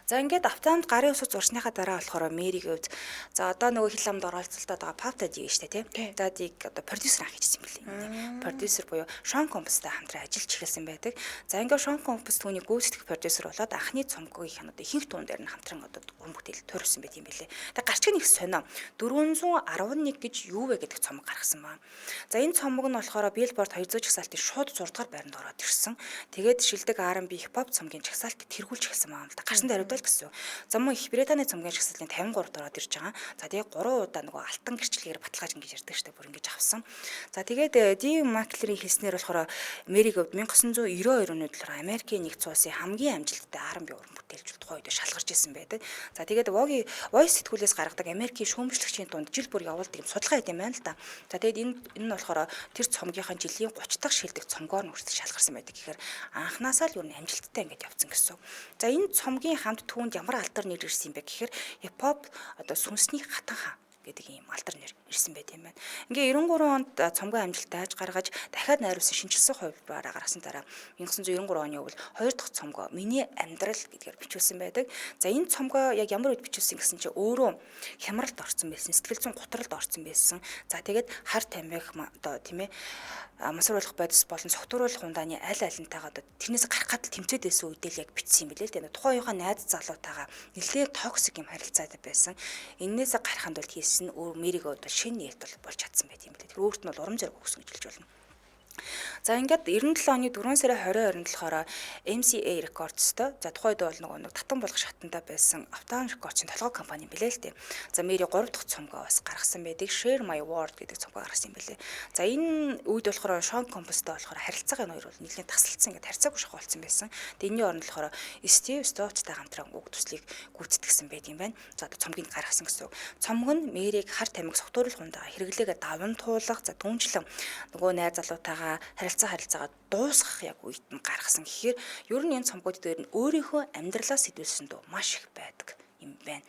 За ингээд Uptown-д гарын үсэг зурсныхаа дараа болохоор Мэригийн хувьд за одоо нөгөө хил амд оролцолтод байгаа Puff Daddy гэж штэ тий. Daddy-г одоо продюсер анх хийжсэн юм билээ. Продюсер буюу Sean Combs-тай хамтран ажиллаж эхэлсэн байдаг. За ингээд Sean Combs түүний гүйцэтгэх продюсер болоод анхны цомгийнхын одоо ихэнх дуун дээр нь хамтран одоо уран бүтээл төрөсөн байт юм билээ. Тэгээ гарчиг нэг сонио 411 гэж юу вэ гэдэг цомог гаргасан байна. За энэ цомог нь болохоор Billboard 200жагсаалтын шууд 6 дугаар байранд ороод ирсэн. Тэгээд шилдэг R&B хипхоп цомгийн жагсаалтыг тэргүүлж эхэлсэн байна л да. Насан даруйдаа л гэсэн. За мөн Их Британий цомгийн жагсаалтын 53 ороод ирж байгаа. За тэгээ 3 удаа нөгөө алтан гэрчлэгээр баталгааж ингэж ярьдаг штэ, бүр ингэж авсан. За тэгээд Ди Маклерийн хэлснээр болохоор Мэриг өвд 1992 онд болохоор Америкийн нэгдсэн улсын хамгийн амжилттай R&B уран бүтээлч тухайн үед шалгарч исэн байдаг. За тэгээд Vogue Voice сэтгүүлээс гаргадаг Америкийн шүүмжлэгчийн дунд жил бүр явуулдаг юм судалгаа хийдэм байна л да. За тэгээд энэ нь болохоор тэр цомгийнхаа жилийн 30 дахь шилдэг цомгоор нь хүртэл шалгарсан байдаг. Тэгэхээр анханасаа л юу н амжилттай ингэж явцсан гэсэн. За энэ цомгийн хамт түүнд ямар алдар нэр ирсэн юм бэ гэхээр хипхоп одоо сүнсний хатан хаан гэдэг ийм алдар нэр ирсэн байт юм байна. Ингээ 93 онд цомгоо амжилттай аж гаргаж дахиад найруулсан шинжилсэн хувилбараараа гаргасан дараа 1993 оны өвөл хоёр дахь цомгоо Миний амьдрал гэдгээр бичүүлсэн байдаг. За энэ цомгоо яг ямар үед бичүүлсэн гэсэн чинь өөрөө хямралд орсон байсан, сэтгэл зүйн гутралд орсон байсан. За тэгээд хар тамхи одоо тийм мансууруулах бодис болон согтууруулах ундааны аль алинтайгаа одоо тэрнээс гарах гадал тэмцээд байсан үедээ л яг бичсэн юм билээ л дээ. Тухайн үеийнхаа найз залуутайгаа нэлээд токсик юм харилцаатай байсан. Эннээсээ гарахын тулд хийсэн өөр мэрийг одоо шинэ нээлт бол болж чадсан байт юм билээ. Тэр өөрт нь бол урам зориг өгсөн гэж хэлж болно. За ингээд 97 оны 4 сарын 22-нд болохоор MCA Records-той, за тухайн үед бол нөгөө нэг татан болгох шатанда байсан Uptown Records-ын толгой компани юм билээ л дээ. За Мэри 3 дахь цомгоо бас гаргасан байдаг. Share My World гэдэг цомгоо гаргасан юм билээ. За энэ үед болохоор Sean Combs-той болохоор харилцаагаа энэ хоёр бол нэлээд тасалдсан, ингээд харьцаагүй шахуу болсон байсан. Тэгээ энэний оронд болохоор Steve Stotts-тай хамтран уг төслийг гүйцэтгсэн байт юм байна. За одоо цомгийг гаргасан гэсэн үг. Цомог нь Мэрийг хар тамхи согтууруулах ундаа хэрэглээгээ даван туулах, за түнчлэн нөгөө найз залуутайгаа харилцаагаа дуусгах яг үед нь гаргасан. Тэгэхээр ер нь энэ цомгууд дээр нь өөрийнхөө амьдралаас сэтгүүлсэн дуу маш их байдаг юм байна.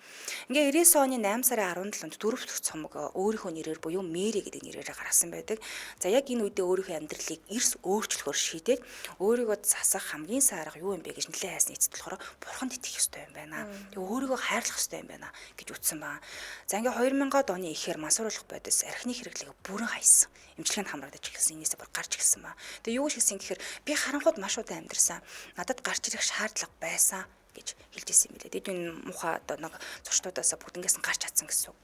Ингээ 99 оны 8 сарын 17-нд дөрөв дэх цомог өөрийнхөө нэрээр буюу Мэри гэдэг нэрээр гаргасан байдаг. За яг энэ үедээ өөрийнхөө амьдралыг эрс өөрчлөхөөр шийдээд өөрийгөө засах хамгийн сайн арга юу юм бэ гэж нэлээд хайсны эцэст болохоор бурханд итгэх ёстой юм байна. Тэгээ өөрийгөө хайрлах ёстой юм байна гэж үтсэн байна. За ингээ 2000-ад оны ихээр мансууруулах бодис архины хэрэглээг бүрэн хайсан. Эмчилгээнд хамрагдаж эхэлсэн. Энээсээ бүр гарч эхэлсэн ба. Тэгээ юу гэж хэлсэн гэхээр би харанхуйд маш удаан амьдарсан. Надад гарч ирэх шаардлага байсан гэж хэлж ирсэн юм билээ. Тэд энэ муухай одоо нэг зурчдуудаасаа бүгднгээс нь гарч чадсан гэсэн үг.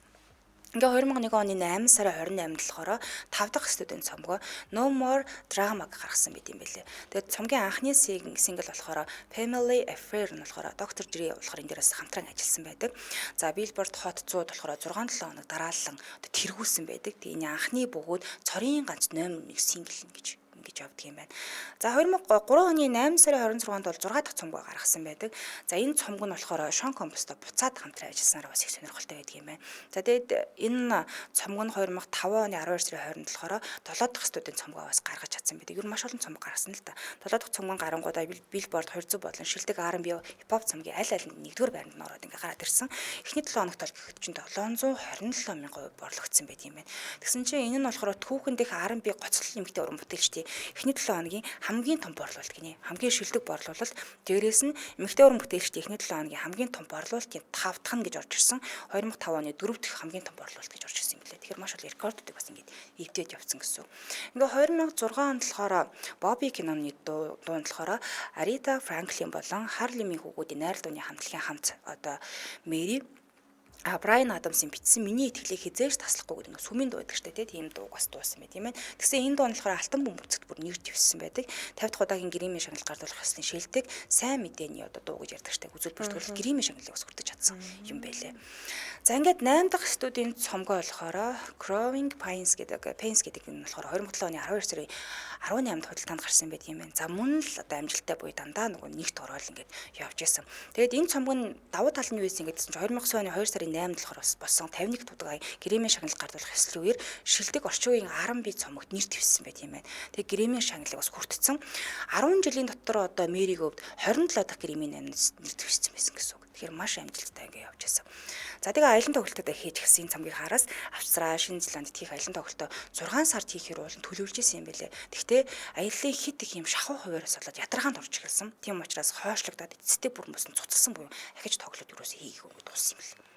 Ингээ 2001 оны 8 сарын 28-нд болохоор 5 дахь студийн цомгоо No More Drama гаргасан байт юм билээ. Тэгээд цомгийн анхны сингл болохоор Family Affair нь болохоор Dr. Dre болохоор энэ дээрээс хамтран ажилласан байдаг. За Billboard Hot 100 болохоор 6-7 хоног дараалан одоо тэргүүлсэн байдаг. Тэгээд энэ анхны бөгөөд цорын ганц номер 1 сингл нь гэж ингэж явдаг юм байна. За 2003 оны 8 сарын 26-нд бол 6 дахь цомгоо гаргасан байдаг. За энэ цомг нь болохоор Sean Combs-той буцаад хамтран ажилласанараа бас их сонирхолтой байдаг юм байна. За тэгээд энэ цомг нь 2005 оны 12 сарын 20-нд болохоор 7 дахь студийн цомгоо бас гаргаж чадсан байдаг. Ер нь маш олон цомг гаргасан л да. 7 дахь цомг нь гарангуудаа Billboard 200 болон шилдэг R&B хипхоп цомгийн аль алинд 1-р байранд нь ороод ингээ гараад ирсэн. Эхний 7 хоногт бол гэхэд чинь 727 мянган хувь борлогдсон байт юм байна. Тэгсэн чинь энэ нь болохоор түүхэн дэх R&B гоцлол эмэгтэй уран бүтээлчдийн эхний 7 хоногийн хамгийн том борлуулалт гинэ. Хамгийн шилдэг борлуулалт. Дээрээс нь эмэгтэй уран бүтээлчдийн эхний 7 хоногийн хамгийн том борлуулалтын 5 дахь нь гэж орж ирсэн. 2005 оны 4 дахь хамгийн том борлуулалт гэж орж ирсэн юм билээ. Тэгэхээр маш олон рекордуудыг бас ингэж эвдээд явцсан гэсэн. Ингээ 2006 онд болохоор Бобби киноны дуунд болохоор Арита Франклин болон Харлемийн хүүгүүдийн найрал дууны хамтлагийн хамт одоо Мэри Брайан Адамсын бичсэн Миний итгэлийг хизээж таслахгүй гэдэг нэг сүмийн дуу байдаг штэ тийм дууг бас дуусан байт юм байна. Тэгсэн энэ дуу нь болохоор алтан бөмбөцөгт бүр нэр дэвссэн байдаг. 50 дахь удаагийн Грэмми шагнал гардуулах ёслолын шилдэг сайн мэдээний одоо дуу гэж ярьдаг штэ. Үзүүл бүртгэл Грэмми шагналыг бас хүртэж чадсан юм байлээ. За ингээд 8 дахь студийн цомгоо болохоор Growing Pains гэдэг энэ болохоор 2007 оны 12 сарын 18-нд худалдаанд гарсан байт юм байна. За мөн л одоо амжилттай буюу дандаа нөгөө нэгт ороод ингээд явж исэн. Тэгээд энэ цомг нь давуу тал нь юу байсан гэдсэн чинь 2009 оны 2 сарын 8-нд болохоор бас болсон 51 удаа Грэмми шагнал гардуулах ёслолын үеэр шилдэг орчин үеийн R&B цомогт нэр дэвссэн байт юм байна. Тэгээд Грэмми шагналыг бас хүртсэн. 10 жилийн дотор одоо Мэриг өвд 27 дахь Грэмми нэр дэвссэн байсан гэсэн үг. Тэгэхээр маш амжилттай ингээ явж байсан. За тэгээ аялан тоглолтод хийж гисэн цомгийг хараас Австрали, Шинэ Зеландд хийх аялан тоглолтоо 6 сард хийхээр уулын төлөвлөж исэн юм байлээ. Гэхдээ аяллаа хит их юм шахуу хуваараас болоод ядаргаанд орж эхэлсэн. Тийм учраас хойшлогдоод эцэстээ бүр мөсөн цуцалсан буюу ахиж тоглолт юусоо хийгээгүй дууссан юм лээ.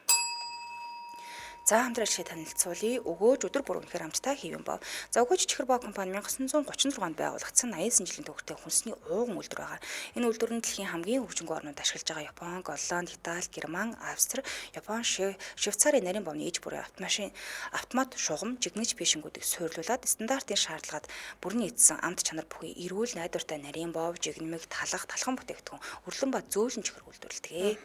За хамтран ажлыг танилцуулъя. Өгөөж өдөр бүр үнэхээр амттай хэвэн бов. За Өгөөж чихэр бов компани 1936 онд байгуулагдсан 89 жилийн төгрөгтэй хүнсний ууган үйлдвэр байгаа. Энэ үйлдвэр нь дэлхийн хамгийн хөгжингүй орнууд ашиглаж байгаа Япон, Голланд, Итали, Герман, Австри, Япон, Швейцарын нарийн бовны иж бүрийн автомашин, автомат шугам, жигнэж пишингүүдийг суйрлуулад стандартын шаардлагад бүрэн нийцсэн амт чанар бүхий эрүүл найдвартай нарийн бов, жигнэмэг, талах, талхан бүтээгдэхүүн, өрлөн ба зөөлөн чихэр үйлдвэрлэдэг.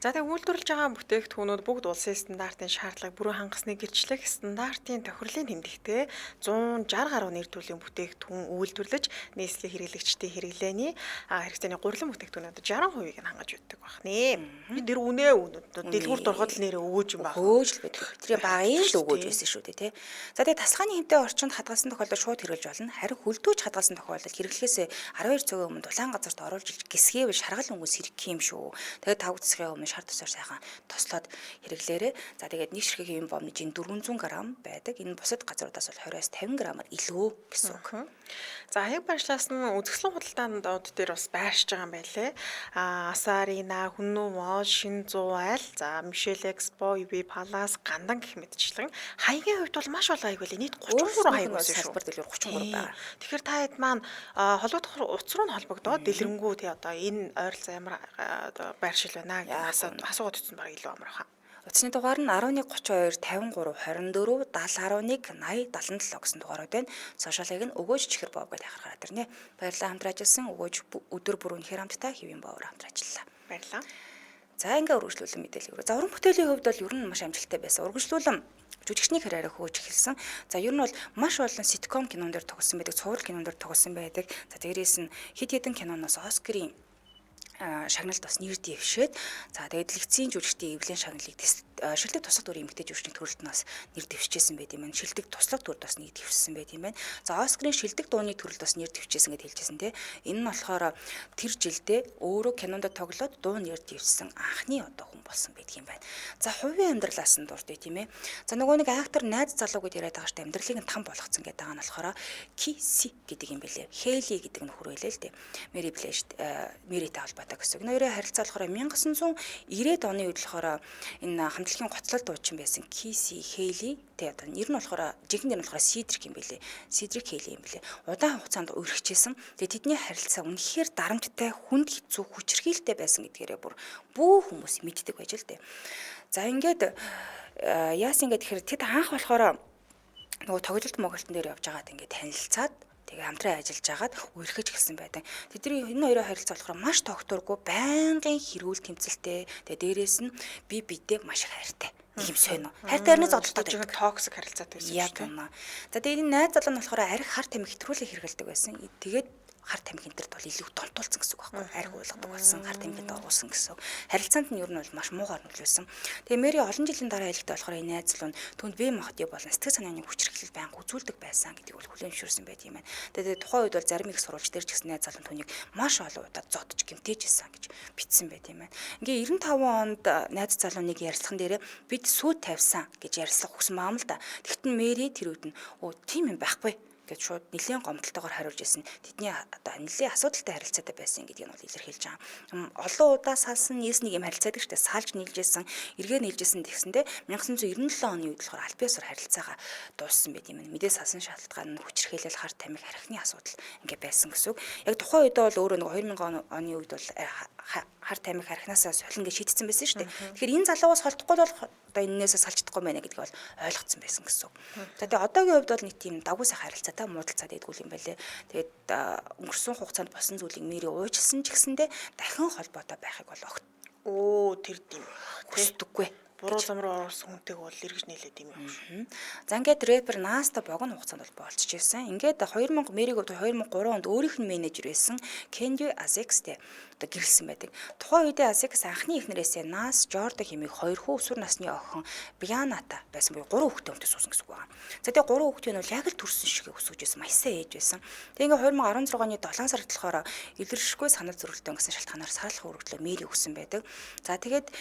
За тэгээ үйлдвэрлэж байгаа бүтээгдэхүүнүүд бүгд улсын стандартын шаардлага бүрэн хангасныг гэрчлэх стандартын тохирлын тэмдэгтээ 160 гаруй нэр төрлийн бүтээгдэхүүн үйлдвэрлэж нийслэлийн хэрэглэгчдийн хэрэглээний хэрэгцээний гурлан бүтээгдэхүүнүүд 60%-ийг нь хангаж өгдөг байх нэ. Би нэр үнэ дэлгүүрт ороход л нэрээ өгөөж юм байна. Өгөөж л байдаг. Тэр багын л өгөөж байсан шүү дээ, тий. За тэгээ тасалгааны хэмтэй орчинд хадгалсан тохиолдолд шууд хэрэглэж болно. Харин хөлдөөж хадгалсан тохиолдолд хэрэглэхээс 12 цагийн өмнө дулаан газарт оруулж гисгээвэл шаргал өнгө сэргэх юм шүү. Тэгээд тавг засгийн өмнө шар тусаар сайхан тослоод хэрэглээрэй. За тэгээд нэг ширхэг юм бомны жин 400 г байдаг. Энэ бусад газруудаас бол 20-оос 50 г-аар илүү гэсэн үг. За хаяг байршлаас нь үзэсгэлэн худалдаанууд дээр бас байршиж байгаа юм байлээ. Асарина, Хүннү Мол, Шин 100 айл, за Мишель Экспо, UB Palace, Гандан гэх мэтчлэн хаягийн хувьд бол маш олон хаяг байлээ. Нийт 33 хаяг байсан шүү. Салбар дэлгүүр 33 байгаа. Тэгэхээр та хэд маань холбогдох утас руу нь холбогдоод дэлгэрэнгүй тий одоо энэ ойролцоо ямар одоо байршил байна гэж асуугаад утсан баг илүү амар хаа. Утасны дугаар нь 11 32 53 24 70 11 80 77 гэсэн дугаарууд байна. Сошиалыг нь Өгөөж чихэр бов гэдээ харахаар тэрнэ. Баярлалаа хамтран ажилласан Өгөөж өдөр бүр үнэхээр амттай хэвийн бовоор хамтран ажиллалаа. Баярлалаа. За ингээ үргэлжлүүлэн мэдээлэл өгье. За уран бүтээлийн хувьд бол ер нь маш амжилттай байсан. Үргэлжлүүлэн жүжигчний карьераа хөөж эхэлсэн. За ер нь бол маш олон ситком кинон дээр тоглосон байдаг, цуврал кинон дээр тоглосон байдаг. За дээрээс нь хэд хэдэн киноноос Оскарын шагналд бас нэр дэвшээд, за тэгээд дэлгэцийн жүжигчдийн эвлэн шагналыг шилдэг туслах дүрийн эмэгтэй жүжигчдийн төрөлд нь бас нэр дэвшижсэн байт юм байна. Шилдэг туслах дүрд бас нэр дэвшсэн байт юм байна. За Оскарын шилдэг дууны төрөлд бас нэр дэвшижсэн гэдээ хэлжсэн тий. Энэ нь болохоор тэр жилдээ өөрөө кинонд тоглоод дуу нэр дэвшсэн анхны одоо хүн болсон байдаг юм байна. За хувийн амьдралаас нь дурдъя тийм ээ. За нөгөө нэг актер найз залуу гэдээ яриад байгаа шүү дээ. Амьдралыг нь там болгоцсон гэдэг байгаа нь болохоор Киси гэдэг юм бэлээ. Хейли гэдэг нөхөр байлээ л дээ. Мэри Блэш Мэритэй холбоотой гэсэн. Энэ хоёрын харилцаа болохоор 1990-ад оны үед болохоор энэ хамтлагийн гоцлол дуучин байсан Киси Хейли тэ одоо нэр нь болохоор жинхэнэ нэр нь болохоор Сидрик юм бэлээ. Сидрик Хейли юм бэлээ. Удаан хугацаанд үерхчихсэн. Тэгээ тэдний харилцаа үнэхээр дарамттай, хүнд хэцүү, хүчирхийлэлтэй байсан гэдгээрээ бүр бүх хүмүүс мэддэг байж л дээ. За ингээд яасан ингээд тэгэхээр тэд анх болохоор нөгөө тоглолт моголтон дээр явж байгаад ингээд танилцаад тэгээ хамтран ажиллаж агаад үерхэж гисэн байдаг. Тэдний энэ хоёрын харилцаа болохоор маш тогтворгүй, байнгын хэрүүл тэмцэлтэй. Тэгээ дээрээс нь би бидээ маш их хайртай. Нэг юм сонио. Хайртай харины зодтолтой байдаг. Токсик харилцаатай байсан шүү дээ. За тэгээ энэ найз залуу нь болохоор арх хар тамхи хэтрүүлэг хэрэглэдэг байсан. Тэгээд хар тамхи энтерт бол илүү донтуулсан гэсэн үг байхгүй. Арх уулгадаг болсон, хар тамхинд оруулсан гэсэн. Харилцаанд нь ер нь бол маш муугаар нөлөөлсөн. Тэгээ Мэри олон жилийн дараа хэлэхдээ болохоор энэ найз залуу нь түнд бие махбод болон сэтгэл санааны хүчирхийлэл байнга үзүүлдэг байсан гэдгийг бол хүлээн зөвшөөрсөн байт юм байна. Тэгээ тухайн үед бол зарим их сурвалж дээр ч гэсэн найз залуу түүнийг маш олон удаа зодож гэмтээжсэн гэж бичсэн байт юм байна. Ингээ 95 онд найз залуу нэг ярилцлаган дээрээ бид сүйт тавьсан гэж ярилцлага өгсөн баам л да. Тэгтэн Мэри тэр үед нь өө тийм юм байхгүй гэж шууд нэлээд гомдолтойгоор хариулж ирсэн. Тэдний одоо нэлээд асуудалтай харилцаатай байсан гэдгийг нь бол илэрхийлж байгаа. Олон удаа салсан нийс нэг юм харилцаадаг штэ салж нийлжсэн, эргээ нийлжсэн тэгсэндээ 1997 оны үед болохоор аль биесээр харилцаагаа дууссан байт юм. Мэдээ салсан шалтгаан нь хүчирхийлэл, хар тамхи, архины асуудал ингээ байсан гэсэн үг. Яг тухайн үед бол өөрөө нэг 2000 оны үед бол хар тамхи архинаасаа солино гэж шийдсэн байсан шүү дээ. Тэгэхээр энэ залуугаас холдохгүй бол одоо энэнээсээ салж чадахгүй байна гэдгийг бол ойлгоцсон байсан гэсэн үг. За тэгээ одоогийн хувьд бол нэг тийм давгүй сайхан харилцаатай муудалцаад байдгүй юм байлээ. Тэгээд өнгөрсөн хугацаанд болсон зүйлийг Мэри уучлсан ч гэсэндээ дахин холбоотой байхыг бол огт тэр тийм хүсдэггүй. Буруу зам руу орсон хүнтэйг бол эргэж нийлээд юм юм шүү. За ингээд рэпер Наста богино хугацаанд бол болцож ирсэн. Ингээд 2000 Мэриг 2003 онд өөрийнх нь менежер байсан Кенди Азекстэй одоо гэрэлсэн байдаг. Тухайн үедээ Азекс анхны эхнэрээсээ Нас Жорда хэмээх хоёр хүү өсвөр насны охин Брианата байсан буюу 3 хүүхэдтэй хүнтэй суусан гэсэн үг байна. За тэгээ 3 хүүхдийн нь бол яг л төрсөн шиг өсөж байсан. Маш сайн ээж байсан. Тэгээ ингээд 2016 оны 7 сард болохоор илэршгүй санал зөрөлтөө гэсэн шалтгаанаар сарлах өргөдлөө Мэри өгсөн байдаг. За тэгээд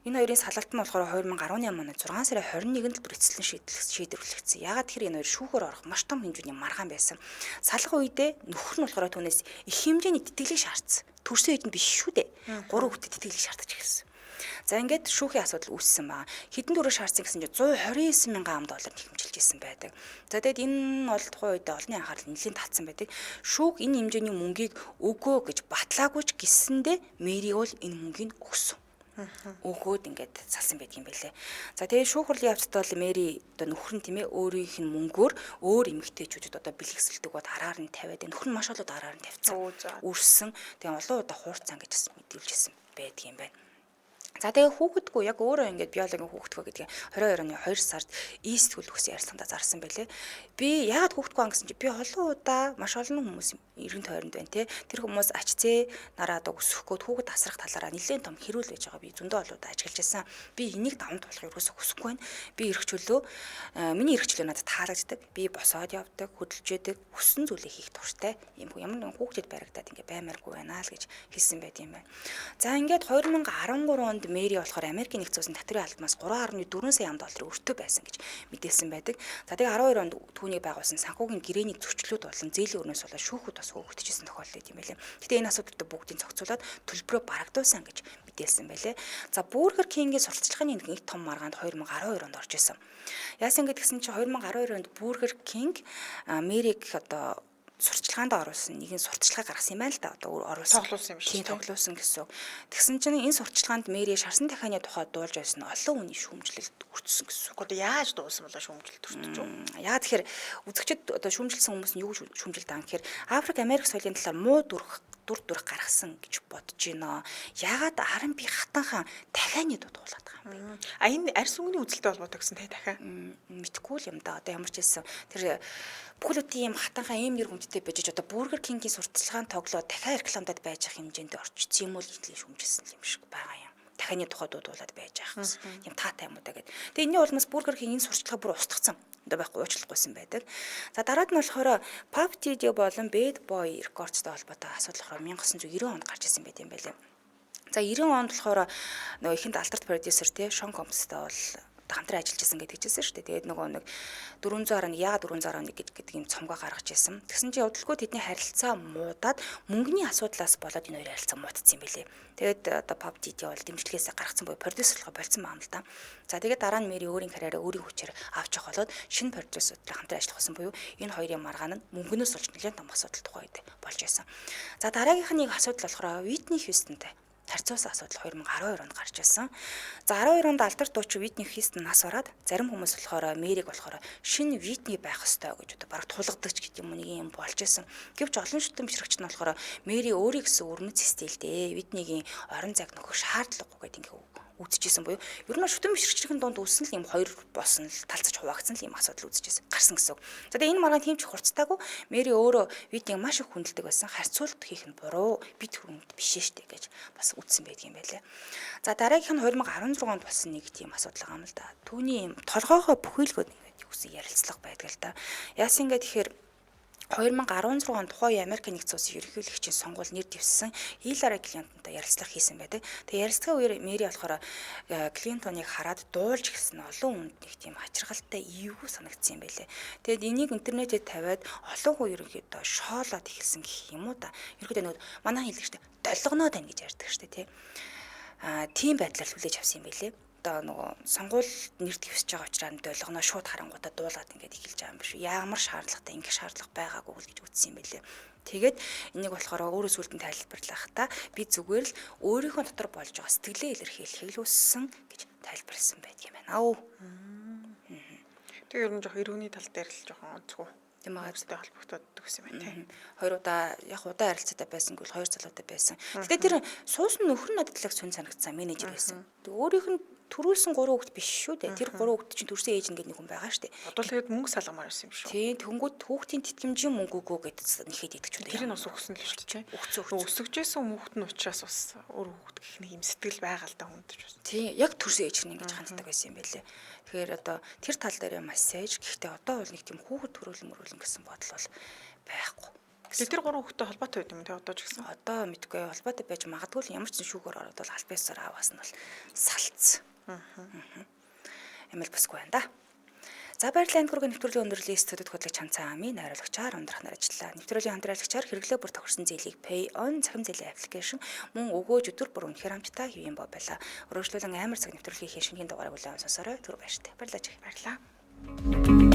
энэ хоёрын салалт нь болохоор 2018 оны 6 сарын 21-нд л бүрэлдэхүүн шийдвэрлэгдсэн. Яагаад тэгэхээр энэ хоёр шүүхээр орох маш том хэмжээний маргаан байсан. Салах үедээ нөхөр нь болохоор түүнээс их хэмжээний тэтгэлэг шаардсан. Төрсөн хэд нь биш шүү дээ. 3 хүүхдэд тэтгэлэг шаардаж эхэлсэн. За ингээд шүүхийн асуудал үүссэн байгаа. Хэдэн төгрөг шаардсан гэсэн чинь 129 мянган ам доллар хэмжилж исэн байдаг. За тэгээд энэ бол тухайн үед олонний анхаарал нэлээд татсан байдаг. Шүүх энэ хэмжээний мөнгийг өгөө гэж батлаагүй ч гэсэндээ Мэри бол энэ мөнгийг өгсөн. Өгөөд ингээд салсан байдаг юм байлээ. За тэгээд шүүх хурлын явцад бол Мэри одоо нөхөр нь тийм ээ өөрийнх нь мөнгөөр өөр эмэгтэйчүүдэд одоо бэлгэсэлдэг бод араар нь тавиад нөхөр нь маш олон араар нь тавьсан. Үрсэн. Тэгээд олон удаа хуурцсан гэж бас мэдүүлжсэн байдаг юм байна. За тэгээ хүүхэдгүй яг өөрөө ингээд биологийн хүүхэдгүй гэдгийг 22 оны 2 сард East хөл үсэн ярилцлагандаа зарсан байлээ. Би яагаад хүүхэдгүй ан гэсэн чи би олон удаа маш олон хүмүүс эргэн тойронд байна те. Тэр хүмүүс ач зээ нараа одоо өсөх гээд хүүхэд асрах талаараа нэлээд том хэрүүл байж байгаа. Би зөндөө олон удаа ажиглаж байсан. Би энийг даван туулах ерөөсөө хүсэхгүй байна. Би эрх чөлөө миний эрх чөлөө надад таалагддаг. Би босоод явдаг, хөдөлж яадаг, хүссэн зүйлээ хийх дуртай. Ийм ямар нэгэн хүүхдэд баригдаад ингээд баймааргүй байна л гэж хэлсэн байт юм байна. За ингээд 2013 онд Мэри болохоор Америкийн нэгдсэн улсын татварын албанаас 3.4 сая ам долларын өртөө байсан гэж мэдээлсэн байдаг. За тэгээ 12 онд түүнийг байгуулсан санхүүгийн гэрээний зөрчлүүд болон зээлийн өрнөөс болоод шүүхүүд бас хөөгдөжсэн тохиолдол юм байлээ. Гэтэ энэ асуудлуудыг бүгдийг зохицуулаад төлбөрөө барагдуулсан гэж мэдээлсэн байлээ. За Burger King-ийн сурталчилгааны нэг том маргаанд 2012 онд орж исэн. Яасан гэдгсэн чинь 2012 онд Burger King Мэриг одоо сурталчилгаанд оруулсан нэгэн сурталчилгаа гаргасан юм байна л да. Одоо оруулсан. Тоглуулсан юм шиг. Тийм, тоглуулсан гэсэн. Тэгсэн чинь энэ сурталчилгаанд Мэри шарсан дахианы тухай дуулж байсан олон хүний шүүмжлэлд өртсөн гэсэн. Одоо яаж дуулсан болоо шүүмжлэлд өртөж үү? Яа тэгэхээр үзэгчид одоо шүүмжилсэн хүмүүс нь юу шүүмжилдэг юм гэхээр Африк Америк соёлын талаар муу дүр гаргасан гэж бодож байна. Яагаад R&B хатан хаан дахианы дуу дуулаад байгаа юм бэ? А энэ арьс өнгөний үзэлтэй холбоотой гэсэн тэ дахиа. Мэдгүй л юм да. Одоо ямар ч хэлсэн тэр бүхэл бүтэн ийм хатан хаан ийм нэр хүндтэй байж одоо Burger King-ийн сурталчилгаан тоглоо дахиа рекламдад байж ах хэмжээнд орчсон юм уу гэж шүүмжилсэн юм шиг байгаа юм. Дахианы тухай дуу дуулаад байж ах гэсэн. Тийм таатай юм уу да гэд. Тэгээ энэний улмаас Burger King энэ сурталчилгаа бүр устгацсан. Одоо байхгүй уучлахгүйсэн байдаг. За дараад нь болохоор Puff Daddy болон Bad Boy Records-тай холбоотой асуудал болохоор 1990 онд гарч ирсэн байт юм байлээ. За 90 онд болохоор нөгөө ихэнд алдарт продюсер тий Шон Компстай бол хамтран ажиллаж исэн гэдэг хэлсэн шүү дээ. Тэгээд нөгөө нэг 401 яагаад 401 гэдэг юм цомгоо гаргаж ирсэн. Тэгсэн чинь удалгүй тэдний харилцаа муудаад мөнгөний асуудлаас болоод энэ хоёр харилцаа муудсан юм билээ. Тэгээд одоо Puff Daddy бол дэмжлэгээсээ гаргацсан буюу продюсерлогоо болцсон байна л да. За тэгээд дараа нь Мэри өөрийн карьераа өөрийн хүчээр авч явах болоод шинэ продюсертай хамтран ажиллах болсон буюу энэ хоёрын маргаан нь мөнгөнөөс болж нэлээд том асуудал тухай үед болж байсан. За дараагийнх нь нэг асуудал болохоор Whitney Houston-тай харьцуулсан асуудал 2012 онд гарч ирсэн. За 12 онд алдарт дуучин Whitney Houston нас бараад зарим хүмүүс болохоор Мэриг болохоор шинэ Whitney байх ёстой гэж одоо бараг тулгадаг ч гэдэг юм уу нэг юм болж исэн. Гэвч олон шүтэн бишрэгч нь болохоор Мэри өөрийг гэсэн өрмөц стилдээ Whitney-гийн орон зайг нөхөх шаардлагагүй гэдэг ингээ үзчихсэн буюу ер нь шүтэн бишрэгчдийн дунд үүссэн л юм хоёр болсон л талцаж хуваагдсан л юм асуудал үүсчихсэн гарсан гэсэн үг. За тэгээ энэ маргаан тийм ч хурцтайгүй Мэри өөрөө Whitney-г маш их хүндэлдэг байсан. Харьцуулт хийх нь буруу бид хүнд биш штэ гэж бас үтсэн байдаг юм байлээ. За дараагийнх нь 2016 онд болсон нэг тийм асуудал байгаа юм л да. Түүний юм толгоогоо бүхийлгөөд ингээд юусэн ярилцлага байдаг л да. Яасан ингээд тэгэхээр 2016 он тухайн Америк нэгдсэн улсын ерөнхийлөгчийн сонгуул нэр дэвссэн Хиллари Клинтонтой ярилцлага хийсэн байдаг. Тэгээ ярилцлагын үеэр Мэри болохоор Клинтоныг хараад дуулж эхэлсэн олон хүнд нэг тийм хачирхалтай эвгүй санагдсан юм байлээ. Тэгээд энийг интернетэд тавиад олон хүн ерөнхийдөө шоолоод эхэлсэн гэх юм уу да. Ерөнхийдөө нөгөө манай хэлдэг штэ долгоноо тань гэж ярьдаг штэ тий. Аа тийм байдлаар хүлээж авсан юм байлээ. Одоо нөгөө сонгуул нэр дэвсэж байгаа учраас долгоноо шууд харангуйтаа дуулаад ингээд эхэлж байгаа юм биш үү. Ямар шаардлагатай ингэх шаардлага байгаагүй л гэж үзсэн юм байлээ. Тэгээд энийг болохоор өөрөө сүлд нь тайлбарлахдаа би зүгээр л өөрийнхөө дотор болж байгаа сэтгэлээ илэрхийлэхийг л үссэн гэж тайлбарласан байдаг юм байна. Тэгээ ер нь жоох эрүүний тал дээр л жоохон онцгүй. Тийм аа Хүмүүстэй холбогдоод төгсөн юм байна тий. Хоёр удаа яг удаа харилцаатай байсан гэвэл хоёр залуутай байсан. Гэтэ тэр суусан нөхөр нь надад л сүн санагдсан менежер байсан. Тэг өөрийнх нь төрүүлсэн 3 хүүхэд биш шүү дээ. Тэр 3 хүүхэд чинь төрсэн ээж нь гэдэг нэг хүн байгаа шүү дээ. Одоо л тэгээд мөнгө салгамаар байсан юм шүү. Тийм тэнгүүд хүүхдийн тэтгэмжийн мөнгө үгүй гэдээ нэхэд итгэж Тэр нь бас өгсөн л шүү дээ. Өгсөн. Өсгөжсэн хүүхэд нь учраас бас өөр хүүхэд гэх нэг юм сэтгэл байгаа л да хүнд ч бас. Тийм яг төрсэн ээж нь ингэж ханддаг байсан юм байлээ. Тэгэхээр одоо тэр тал дээр маш сайж гэхдээ одоо бол нэг тийм хүүхэд төрүүлэн мөрүүлэн гэсэн бодол бол байхгүй. Тэгээ тэр 3 хүүхэдтэй холбоотой байд юм те одоо ч гэсэн. Одоо мэдгүй холбоотой байж магадгүй л ямар ч шүүгээр ороод бол аль биесээр аваас нь бол салцсан. Амил босгүй байна да. За баярлалаа энэ хүргийн нэвтрүүлгийн өндөрлөлийн студид хөтлөгч Ханцаа Ами найруулагчаар ундрахнаар ажиллаа. Нэвтрүүлгийн хамтраалагчаар хэрэглээ бүр тохирсон зээлийг Pay On цахим зээлийн аппликейшн мөн өгөөж өдөр бүр үнэхээр амттай хэвийн бо байлаа. Өргөжлүүлэн амар цаг нэвтрүүлгийн шинэхэн дугаарыг хүлээн сонсоорой. Түр баяртай. Баярлалаа. Баярлалаа.